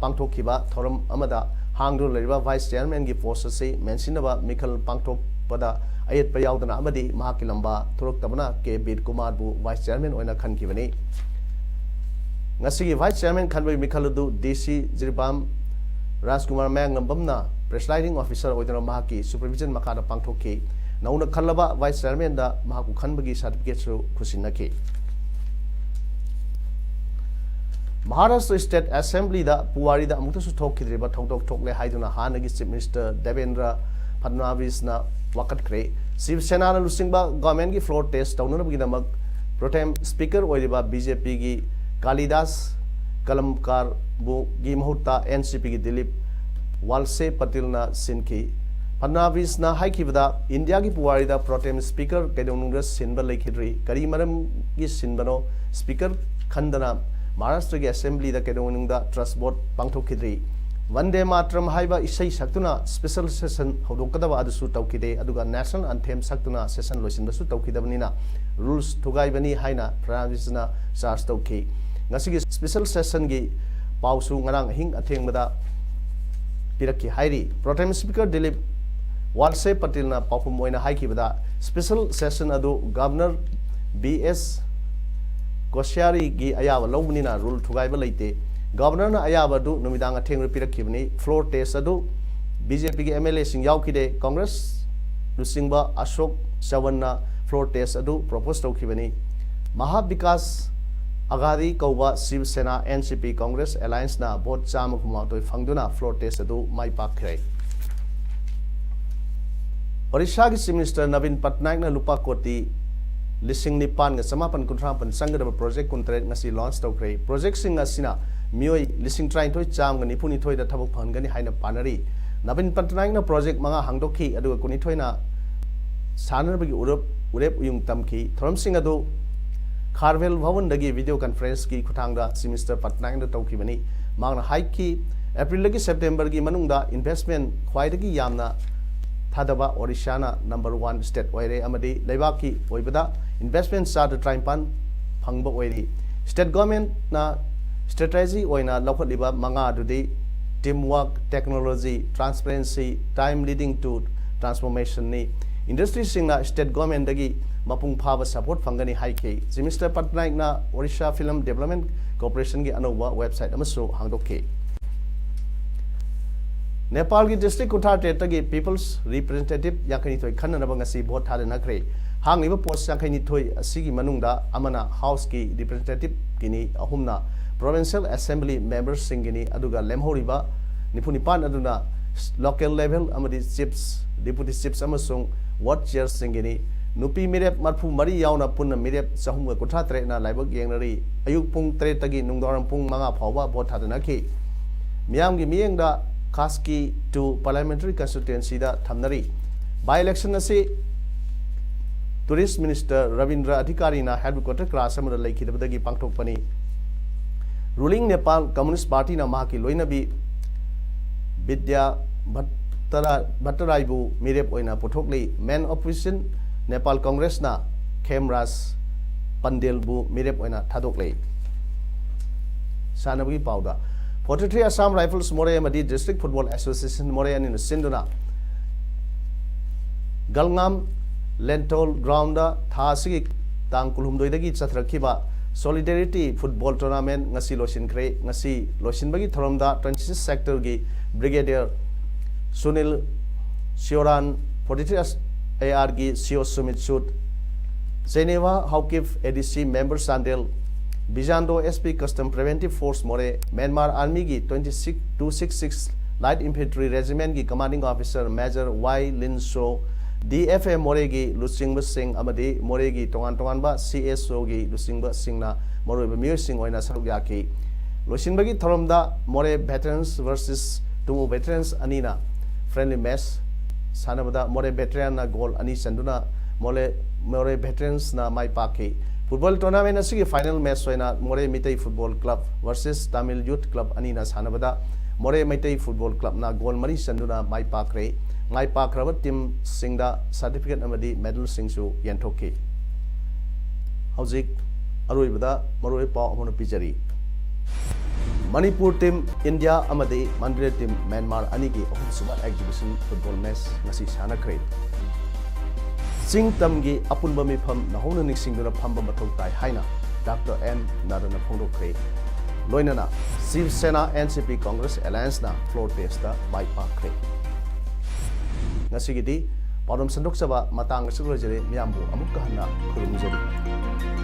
ꯄꯥꯡꯊꯣꯛꯈꯤꯕ ꯊꯧꯔꯝ ꯑꯃꯗ ꯍꯥꯡꯗꯨꯅ ꯂꯩꯔꯤꯕ vice chairman ꯒꯤ post ꯑꯁꯤ ꯃꯦꯟꯁꯤꯟꯅꯕ ꯃꯤꯈꯜ ꯄꯥꯡꯊꯣꯛꯄꯗ ꯑꯌꯦꯠꯄ ꯌꯥꯎꯗꯅ ꯑꯃꯗꯤ ꯃꯍꯥꯛꯀꯤ ꯂꯝꯕꯥ ꯊꯣꯔꯛꯇꯕꯅ ꯀꯦ ꯕꯤꯔ ꯀꯨꯃꯥꯔꯕꯨ vice chairman ꯑꯣꯏꯅ ꯈꯟꯈꯤꯕꯅꯤ꯫ ꯉꯁꯤꯒꯤ vice chairman ꯈꯟꯕꯒꯤ ꯃꯤꯈꯜ ꯑꯗꯨ ꯗꯤ ꯁꯤ ꯖꯤꯔꯤꯕꯥꯝ ꯔꯥꯖꯀꯨꯃꯥꯔ ꯃꯌꯥꯡꯂꯝꯕꯝꯅ presiding officer ꯑꯣꯏꯗꯨꯅ ꯃꯍꯥꯛꯀꯤ supervision ꯃꯈꯥꯗ ꯄꯥꯡꯊꯣꯛꯈꯤ꯫ ꯅꯧꯅ ꯈꯜꯂꯕ vice chairman ꯗ ꯃꯍꯥꯛꯄꯨ ꯈꯟꯕꯒꯤ certificate ꯁꯨ ꯈꯨꯠꯁꯤꯟꯅꯈꯤ꯫ ꯃꯍꯥꯔꯥꯁꯇ꯭ꯔ State Assembly ꯗ ꯄꯨꯋꯥꯔꯤꯗ ꯑꯃꯨꯛꯇꯁꯨ ꯊꯣꯛꯈꯤꯗ꯭ꯔꯤꯕ ꯊꯧꯗꯣꯛ ꯊꯣꯛꯂꯦ ꯍꯥꯏꯗꯨꯅ ꯍꯥꯟꯅꯒꯤ Chief Minister ꯗꯦꯕꯦꯟꯗ꯭ꯔ ꯐꯗꯅꯥꯕꯤꯁꯅ ꯋꯥꯀꯠꯈ꯭ꯔꯦ꯫ ꯁꯤꯕ ꯁꯦꯅꯥꯅ ꯂꯨꯆꯤꯡꯕ government ꯀꯤ floor test ꯇꯧꯅꯅꯕꯒꯤꯗꯃꯛ pro tem speaker ꯑꯣꯏꯔꯤꯕ ꯕꯤ ꯖꯦ ꯄꯤ ꯒꯤ ꯀꯥꯂꯤꯗꯥꯁ ꯀꯂꯝꯀꯥꯔꯕꯨꯒꯤ ꯃꯍꯨꯠꯇ ꯑꯦꯟ ꯁꯤ ꯄꯤ ꯒꯤ ꯗꯤꯂꯤꯞ ꯋꯥꯜꯁꯦ ꯄꯇꯤꯜꯅ ꯁꯤꯟꯈꯤ꯫ ꯐꯗꯅꯥꯕꯤꯁꯅ ꯍꯥꯏꯈꯤꯕꯗ, ꯏꯟꯗꯤꯌꯥꯒꯤ ꯄꯨꯋꯥꯔꯤꯗ pro tem speaker ꯀꯩꯗꯧꯅꯨꯡꯗ ꯁꯤꯟꯕ ꯂꯩꯈꯤꯗ꯭ꯔꯤ꯫ ꯀꯔꯤ ꯃꯔꯝꯒꯤ ꯁꯤꯟꯕꯅꯣ? Speaker ꯈꯟꯗꯅ ꯃꯍꯥꯔꯥꯁꯇ꯭ꯔꯒꯤ Assembly ꯗ ꯀꯩꯗꯧꯅꯨꯡꯗ trust vote ꯄꯥꯡꯊꯣꯛꯈꯤꯗ꯭ꯔꯤ꯫ ꯕꯟꯗꯦ ꯃꯥꯇ꯭ꯔꯝ ꯍꯥꯏꯕ ꯏꯁꯩ ꯁꯛꯇꯨꯅ special session ꯍꯧꯗꯣꯛꯀꯗꯕ ꯑꯗꯨꯁꯨ ꯇꯧꯈꯤꯗꯦ, ꯑꯗꯨꯒ national anthem ꯁꯛꯇꯨꯅ session ꯂꯣꯏꯁꯤꯟꯕꯁꯨ ꯇꯧꯈꯤꯗꯕꯅꯤꯅ rules ꯊꯨꯒꯥꯏꯕꯅꯤ ꯍꯥꯏꯅ ꯐꯗꯅꯥꯕꯤꯁꯅ charge ꯇꯧꯈꯤ꯫ ꯉꯁꯤꯒꯤ special session ꯒꯤ ꯄꯥꯎꯁꯨ ꯉꯔꯥꯡ ꯑꯍꯤꯡ ꯑꯊꯦꯡꯕꯗ ꯄꯤꯔꯛꯈꯤ ꯍꯥꯏꯔꯤ꯫ Pro tem speaker ꯗꯤꯂꯤꯞ ꯋꯥꯜꯁꯦ ꯄꯇꯤꯜꯅ ꯄꯥꯎꯈꯨꯝ ꯑꯣꯏꯅ ꯍꯥꯏꯈꯤꯕꯗ, special session ꯑꯗꯨ governor ꯕꯤ ꯑꯦꯁ ꯀꯣꯁꯤꯌꯥꯔꯤꯒꯤ ꯑꯌꯥꯕ ꯂꯧꯕꯅꯤꯅ rule ꯊꯨꯒꯥꯏꯕ ꯂꯩꯇꯦ꯫ Governor ꯅ ꯑꯌꯥꯕ ꯑꯗꯨ ꯅꯨꯃꯤꯗꯥꯡ ꯑꯊꯦꯡꯕꯗ ꯄꯤꯔꯛꯈꯤꯕꯅꯤ꯫ Floor test ꯑꯗꯨ ꯕꯤ ꯖꯦ ꯄꯤ ꯒꯤ ꯑꯦꯝ ꯑꯦꯜ ꯑꯦ ꯁꯤꯡ ꯌꯥꯎꯈꯤꯗꯦ꯫ Congress ꯂꯨꯆꯤꯡꯕ ꯑꯁꯣꯛ ꯆꯋꯟꯅ floor test ꯑꯗꯨ propose ꯇꯧꯈꯤꯕꯅꯤ꯫ ꯃꯍꯥ ꯕꯤꯀꯥꯁ ꯑꯒꯥꯗꯤ ꯀꯧꯕ ꯁꯤꯕ ꯁꯦꯅꯥ, ꯑꯦꯟ ꯁꯤ ꯄꯤ, Congress alliance ꯅ vote ꯆꯥꯝꯃ ꯍꯨꯝꯐꯨꯃꯥꯊꯣꯏ ꯐꯪꯗꯨꯅ floor test ꯑꯗꯨ ꯃꯥꯏ ꯄꯥꯛꯈ꯭ꯔꯦ꯫ ꯑꯣꯔꯤꯁꯥꯒꯤ Chief Minister ꯅꯕꯤꯟ ꯄꯠꯅꯥꯌꯛꯅ ꯂꯨꯄꯥ ꯀꯣꯇꯤ ꯂꯤꯁꯤꯡ ꯅꯤꯄꯥꯟꯒ ꯆꯃꯥꯄꯟ ꯀꯨꯟꯊ꯭ꯔꯥ ꯃꯥꯄꯟ ꯆꯪꯒꯗꯕ project ꯀꯨꯟꯇꯔꯦꯠ ꯉꯁꯤ launch ꯇꯧꯈ꯭ꯔꯦ꯫ Project ꯁꯤꯡ ꯑꯁꯤꯅ ꯃꯤꯑꯣꯏ ꯂꯤꯁꯤꯡ ꯇꯔꯥꯅꯤꯊꯣꯏ ꯆꯥꯝꯃꯒ ꯅꯤꯐꯨ ꯅꯤꯊꯣꯏꯗ ꯊꯕꯛ ꯐꯪꯍꯟꯒꯅꯤ ꯍꯥꯏꯅ ꯄꯥꯅꯔꯤ꯫ ꯅꯕꯤꯟ ꯄꯠꯅꯥꯌꯛꯅ project ꯃꯉꯥ ꯍꯥꯡꯗꯣꯛꯈꯤ, ꯑꯗꯨꯒ ꯀꯨꯟꯅꯤꯊꯣꯏꯅ ꯁꯥꯟꯅꯅꯕꯒꯤ ꯎꯔꯦꯞ, ꯎꯔꯦꯞ ꯎꯌꯨꯡ ꯇꯝꯈꯤ꯫ ꯊꯧꯔꯝꯁꯤꯡ ꯑꯗꯨ ꯈꯥꯔꯚꯦꯜ ꯚꯋꯟꯗꯒꯤ video conference ꯀꯤ ꯈꯨꯠꯊꯥꯡꯗ Chief Minister ꯄꯠꯅꯥꯌꯛꯅ ꯇꯧꯈꯤꯕꯅꯤ꯫ ꯃꯍꯥꯛꯅ ꯍꯥꯏꯈꯤ, April ꯗꯒꯤ September ꯒꯤ ꯃꯅꯨꯡꯗ investment ꯈ꯭ꯋꯥꯏꯗꯒꯤ ꯌꯥꯝꯅ ꯊꯥꯗꯕ ꯑꯣꯔꯤꯁꯥꯅ number one state ꯑꯣꯏꯔꯦ ꯑꯃꯗꯤ ꯂꯩꯕꯥꯛꯀꯤ ꯑꯣꯏꯕꯗ investment ꯆꯥꯗ ꯇꯔꯥꯅꯤꯄꯥꯟ ꯐꯪꯕ ꯑꯣꯏꯔꯤ꯫ State government ꯅ ꯁ꯭ꯇ꯭ꯔꯦꯇꯦꯖꯤ ꯑꯣꯏꯅ ꯂꯧꯈꯠꯂꯤꯕ ꯃꯉꯥ ꯑꯗꯨꯗꯤ teamwork, technology, transparency, time leading to transformation ꯅꯤ꯫ ꯏꯟꯗꯁꯇ꯭ꯔꯤꯁꯤꯡꯅ ꯁ꯭ꯇꯦꯠ ꯒꯣꯔꯃꯦꯟꯗꯒꯤ ꯃꯄꯨꯡ ꯐꯥꯕ ꯁꯄꯣꯔꯠ ꯐꯪꯒꯅꯤ ꯍꯥꯏꯈꯤ꯫ ꯆꯤꯐ ꯃꯤꯅꯤꯁꯇꯔ ꯄꯠꯅꯥꯏꯛꯅ ꯑꯣꯔꯤꯁꯥ ꯐꯤꯂꯝ ꯗꯦꯕꯂꯞꯃꯦꯟ ꯀꯣꯔꯄꯣꯔꯦꯁꯟꯒꯤ ꯑꯅꯧꯕ ꯋꯦꯕꯁꯥꯏꯠ ꯑꯃꯁꯨ ꯍꯥꯡꯗꯣꯛꯈꯤ꯫ ꯅꯦꯄꯥꯜꯒꯤ ꯗꯤꯁꯇ꯭ꯔꯤꯛ ꯀꯨꯟꯊ꯭ꯔꯥ ꯇꯔꯦꯠꯇꯒꯤ ꯄꯤꯄꯜꯁ ꯔꯤꯄ꯭ꯔꯖꯦꯟꯇꯦꯇꯤꯚ ꯌꯥꯡꯈꯩꯅꯤꯊꯣꯏ ꯈꯟꯅꯅꯕ ꯉꯁꯤ ꯚꯣꯠ ꯊꯥꯗꯅꯈ꯭ꯔꯦ꯫ ꯍꯥꯡꯂꯤꯕ ꯄꯣꯁ ꯌꯥꯡꯈꯩꯅꯤꯊꯣꯏ ꯑꯁꯤꯒꯤ ꯃꯅꯨꯡꯗ ꯑꯃꯅ ꯍꯥꯎꯁꯀꯤ ꯔꯤꯄ꯭ꯔꯖꯦꯟꯇꯦꯇꯤꯚꯀꯤꯅꯤ, ꯑꯍꯨꯝꯅ ꯄ꯭ꯔꯣꯚꯤꯟꯁꯤꯌꯦꯜ ꯑꯦꯁꯦꯝꯕ꯭ꯂꯤ ꯃꯦꯝꯕꯔꯁꯤꯡꯒꯤꯅꯤ, ꯑꯗꯨꯒ ꯂꯦꯝꯍꯧꯔꯤꯕ ꯅꯤꯐꯨ ꯅꯤꯄꯥꯟ ꯑꯗꯨꯅ ꯂꯣꯀꯦꯜ ꯂꯦꯚꯦꯜ ꯑꯃꯗꯤ ꯆꯤꯐꯁ, ꯗꯤꯄꯨꯇꯤ ꯆꯤꯐꯁ ꯑꯃꯁꯨꯡ ꯋꯥꯔꯗ ꯆꯤꯌꯔꯁꯤꯡꯒꯤꯅꯤ꯫ ꯅꯨꯄꯤ ꯃꯤꯔꯦꯞ ꯃꯔꯤꯐꯨ ꯃꯔꯤ ꯌꯥꯎꯅ ꯄꯨꯟꯅ ꯃꯤꯔꯦꯞ ꯆꯍꯨꯝꯒ ꯀꯨꯟꯊ꯭ꯔꯥ ꯇꯔꯦꯠꯅ ꯂꯥꯏꯕꯛ ꯌꯦꯡꯅꯔꯤ꯫ ꯑꯌꯨꯛ ꯄꯨꯡ ꯇꯔꯦꯠꯇꯒꯤ ꯅꯨꯡꯗꯥꯡꯋꯥꯏꯔꯝ ꯄꯨꯡ ꯃꯉꯥ ꯐꯥꯎꯕ ꯚꯣꯠ ꯊꯥꯗꯅꯈꯤ꯫ ꯃꯤꯌꯥꯝꯒꯤ ꯃꯤꯠꯌꯦꯡꯗ ꯈꯥꯁꯀꯤ ꯇꯨ ꯄꯥꯔꯂꯤꯌꯥꯃꯦꯟꯇꯔꯤ ꯀꯟꯁꯇꯤꯇ꯭ꯋꯦꯟꯁꯤꯗ ꯊꯝꯅꯔꯤ꯫ ꯕꯥꯏ ꯏꯂꯦꯛꯁꯟ ꯑꯁꯤ tourist minister Rabindra ꯑꯙꯤꯀꯥꯔꯤꯅ headquarter class ꯑꯃꯗ ꯂꯩꯈꯤꯗꯕꯗꯒꯤ ꯄꯥꯡꯊꯣꯛꯄꯅꯤ꯫ ꯔꯨꯂꯤꯡ ꯅꯦꯄꯥꯜ ꯀꯝꯃꯨꯅꯤꯁ ꯄꯥꯔꯇꯤꯅ ꯃꯍꯥꯛꯀꯤ ꯂꯣꯏꯅꯕꯤ ꯕꯤꯗ꯭ꯌꯥ ꯚꯠꯇꯔꯥ-, ꯚꯠꯇꯔꯥꯏꯕꯨ ꯃꯤꯔꯦꯞ ꯑꯣꯏꯅ ꯄꯨꯊꯣꯛꯂꯤ꯫ ꯃꯦꯟ ꯑꯣꯄꯣꯖꯤꯁꯟ ꯅꯦꯄꯥꯜ ꯀꯪꯒ꯭ꯔꯦꯁꯅ ꯈꯦꯝꯔꯥꯖ ꯄꯟꯗꯦꯜꯕꯨ ꯃꯤꯔꯦꯞ ꯑꯣꯏꯅ ꯊꯥꯗꯣꯛꯂꯦ꯫ ꯁꯥꯟꯅꯕꯒꯤ ꯄꯥꯎꯗ, ꯐꯣꯔꯇꯤ ꯊ꯭ꯔꯤ ꯑꯁꯥꯝ ꯔꯥꯏꯐꯜꯁ ꯃꯣꯔꯦ ꯑꯃꯗꯤ ꯗꯤꯁꯇ꯭ꯔꯤꯛ ꯐꯨꯠꯕꯣꯜ ꯑꯦꯁꯣꯁꯤꯌꯦꯁꯟ ꯃꯣꯔꯦ ꯑꯅꯤꯅ ꯁꯤꯟꯗꯨꯅ ꯒꯜꯉꯥꯝ ꯂꯦꯟꯊꯣꯜ ꯒ꯭ꯔꯥꯎꯟꯗ ꯊꯥ ꯑꯁꯤꯒꯤ ꯇꯥꯡ ꯀꯨꯟꯍꯨꯝꯗꯣꯏꯗꯒꯤ ꯆꯠꯊꯔꯛꯈꯤꯕ ꯁꯣꯂꯤꯗꯦꯔꯤꯇꯤ ꯐꯨꯠꯕꯣꯜ ꯇꯣꯔꯅꯥꯃꯦꯟ ꯉꯁꯤ ꯂꯣꯏꯁꯤꯟꯈ꯭ꯔꯦ꯫ ꯉꯁꯤ ꯂꯣꯏꯁꯤꯟꯕꯒꯤ ꯊꯧꯔꯝꯗ ꯇ꯭ꯋꯦꯟꯇꯤ ꯁꯤꯛꯁ ꯁꯦꯛꯇꯔꯒꯤ brigadier Sunil Sheoran, forty three A ꯑꯥꯔꯒꯤ C O Sumit Sood, Geneva Haokip, A D C member Chandel, ꯕꯤꯖꯥꯟꯗꯣ S P custom preventive force Moreh, Myanmar ꯑꯥꯔꯃꯤꯒꯤ twenty six, two six six light infantry ꯔꯦꯖꯤꯃꯦꯟꯒꯤ ꯀꯃꯥꯟꯗꯤꯡ ꯑꯣꯐꯤꯁꯔ ꯃꯦꯖꯔ ꯋꯥꯏ ꯂꯤꯟ ꯁꯣ, ꯗꯤ ꯑꯦꯐ ꯑꯦ ꯃꯣꯔꯦꯒꯤ ꯂꯨꯆꯤꯡꯕꯁꯤꯡ ꯑꯃꯗꯤ ꯃꯣꯔꯦꯒꯤ ꯇꯣꯉꯥꯟ ꯇꯣꯉꯥꯟꯕ ꯁꯤ ꯑꯦꯁ ꯑꯣꯒꯤ ꯂꯨꯆꯤꯡꯕꯁꯤꯡꯅ ꯃꯔꯨꯑꯣꯏꯕ ꯃꯤꯑꯣꯏꯁꯤꯡ ꯑꯣꯏꯅ ꯁꯔꯨꯛ ꯌꯥꯈꯤ꯫ ꯂꯣꯏꯁꯤꯟꯕꯒꯤ ꯊꯧꯔꯝꯗ ꯃꯣꯔꯦ ꯚꯦꯇꯔꯟꯁ ꯚꯔꯁꯦꯁ ꯇꯨꯃꯨ ꯚꯦꯇꯔꯟꯁ ꯑꯅꯤꯅ ꯐ꯭ꯔꯦꯟꯂꯤ ꯃꯦꯆ ꯁꯥꯟꯅꯕꯗ ꯃꯣꯔꯦ ꯚꯦꯇꯔꯟꯅ ꯒꯣꯜ ꯑꯅꯤ ꯆꯟꯗꯨꯅ ꯃꯣꯔꯦ, ꯃꯣꯔꯦ ꯚꯦꯇꯔꯟꯁꯅ ꯃꯥꯏ ꯄꯥꯛꯈꯤ꯫ ꯐꯨꯠꯕꯣꯜ ꯇꯣꯔꯅꯥꯃꯦꯟ ꯑꯁꯤꯒꯤ ꯐꯥꯏꯅꯦꯜ ꯃꯦꯆ ꯑꯣꯏꯅ Moreh Meitei football club versus Tamil youth club ꯑꯅꯤꯅ ꯁꯥꯟꯅꯕꯗ ꯃꯣꯔꯦ ꯃꯩꯇꯩ ꯐꯨꯠꯕꯣꯜ ꯀ꯭ꯂꯕꯅ ꯒꯣꯜ ꯃꯔꯤ ꯆꯟꯗꯨꯅ ꯃꯥꯏ ꯄꯥꯛꯈ꯭ꯔꯦ꯫ ꯃꯥꯏ ꯄꯥꯛꯈ꯭ꯔꯕ ꯇꯤꯝꯁꯤꯡꯗ ꯁꯥꯔꯇꯤꯐꯤꯀꯦꯠ ꯑꯃꯗꯤ ꯃꯦꯗꯜꯁꯤꯡꯁꯨ ꯌꯦꯟꯊꯣꯛꯈꯤ꯫ ꯍꯧꯖꯤꯛ ꯑꯔꯣꯏꯕꯗ ꯃꯔꯨꯑꯣꯏꯕ ꯄꯥꯎ ꯑꯃꯅ ꯄꯤꯖꯔꯤ꯫ ꯃꯅꯤꯄꯨꯔ ꯇꯤꯝ ꯏꯟꯗꯤꯌꯥ ꯑꯃꯗꯤ ꯃꯟꯗ꯭ꯔꯦ ꯇꯤꯝ ꯃ꯭ꯌꯥꯟꯃꯥꯔ ꯑꯅꯤꯒꯤ ꯑꯍꯨꯝꯁꯨꯕ ꯑꯦꯛꯖꯤꯕꯤꯁꯟ ꯐꯨꯠꯕꯣꯜ ꯃꯦꯆ ꯉꯁꯤ ꯁꯥꯟꯅꯈ꯭ꯔꯦ꯫ ꯆꯤꯡ ꯇꯝꯒꯤ ꯑꯄꯨꯟꯕ ꯃꯤꯐꯝ ꯅꯧꯍꯧꯅ ꯅꯤꯡꯁꯤꯡꯗꯨꯅ ꯐꯝꯕ ꯃꯊꯧ ꯇꯥꯏ ꯍꯥꯏꯅ ꯗꯥꯛꯇꯔ ꯑꯦꯟ ꯅꯥꯔꯥꯅ ꯐꯣꯡꯗꯣꯛꯈ꯭ꯔꯦ꯫ ꯂꯣꯏꯅꯅ ꯁꯤꯕ ꯁꯦꯅꯥ, ꯑꯦꯟ ꯁꯤ ꯄꯤ, ꯀꯪꯒ꯭ꯔꯦꯁ ꯑꯦꯂꯥꯌꯟꯁꯅ ꯐ꯭ꯂꯣꯔ ꯇꯦꯁꯇ ꯃꯥꯏ ꯄꯥꯛꯈ꯭ꯔꯦ꯫ ꯉꯁꯤꯒꯤꯗꯤ ꯄꯥꯎꯗꯝ ꯁꯟꯗꯣꯛꯆꯕ ꯃꯇꯥꯡ ꯑꯁꯤꯗ ꯂꯣꯏꯖꯔꯦ꯫ ꯃꯤꯌꯥꯝꯕꯨ ꯑꯃꯨꯛꯀ ꯍꯟꯅ ꯈꯨꯔꯨꯝꯖꯔꯤ꯫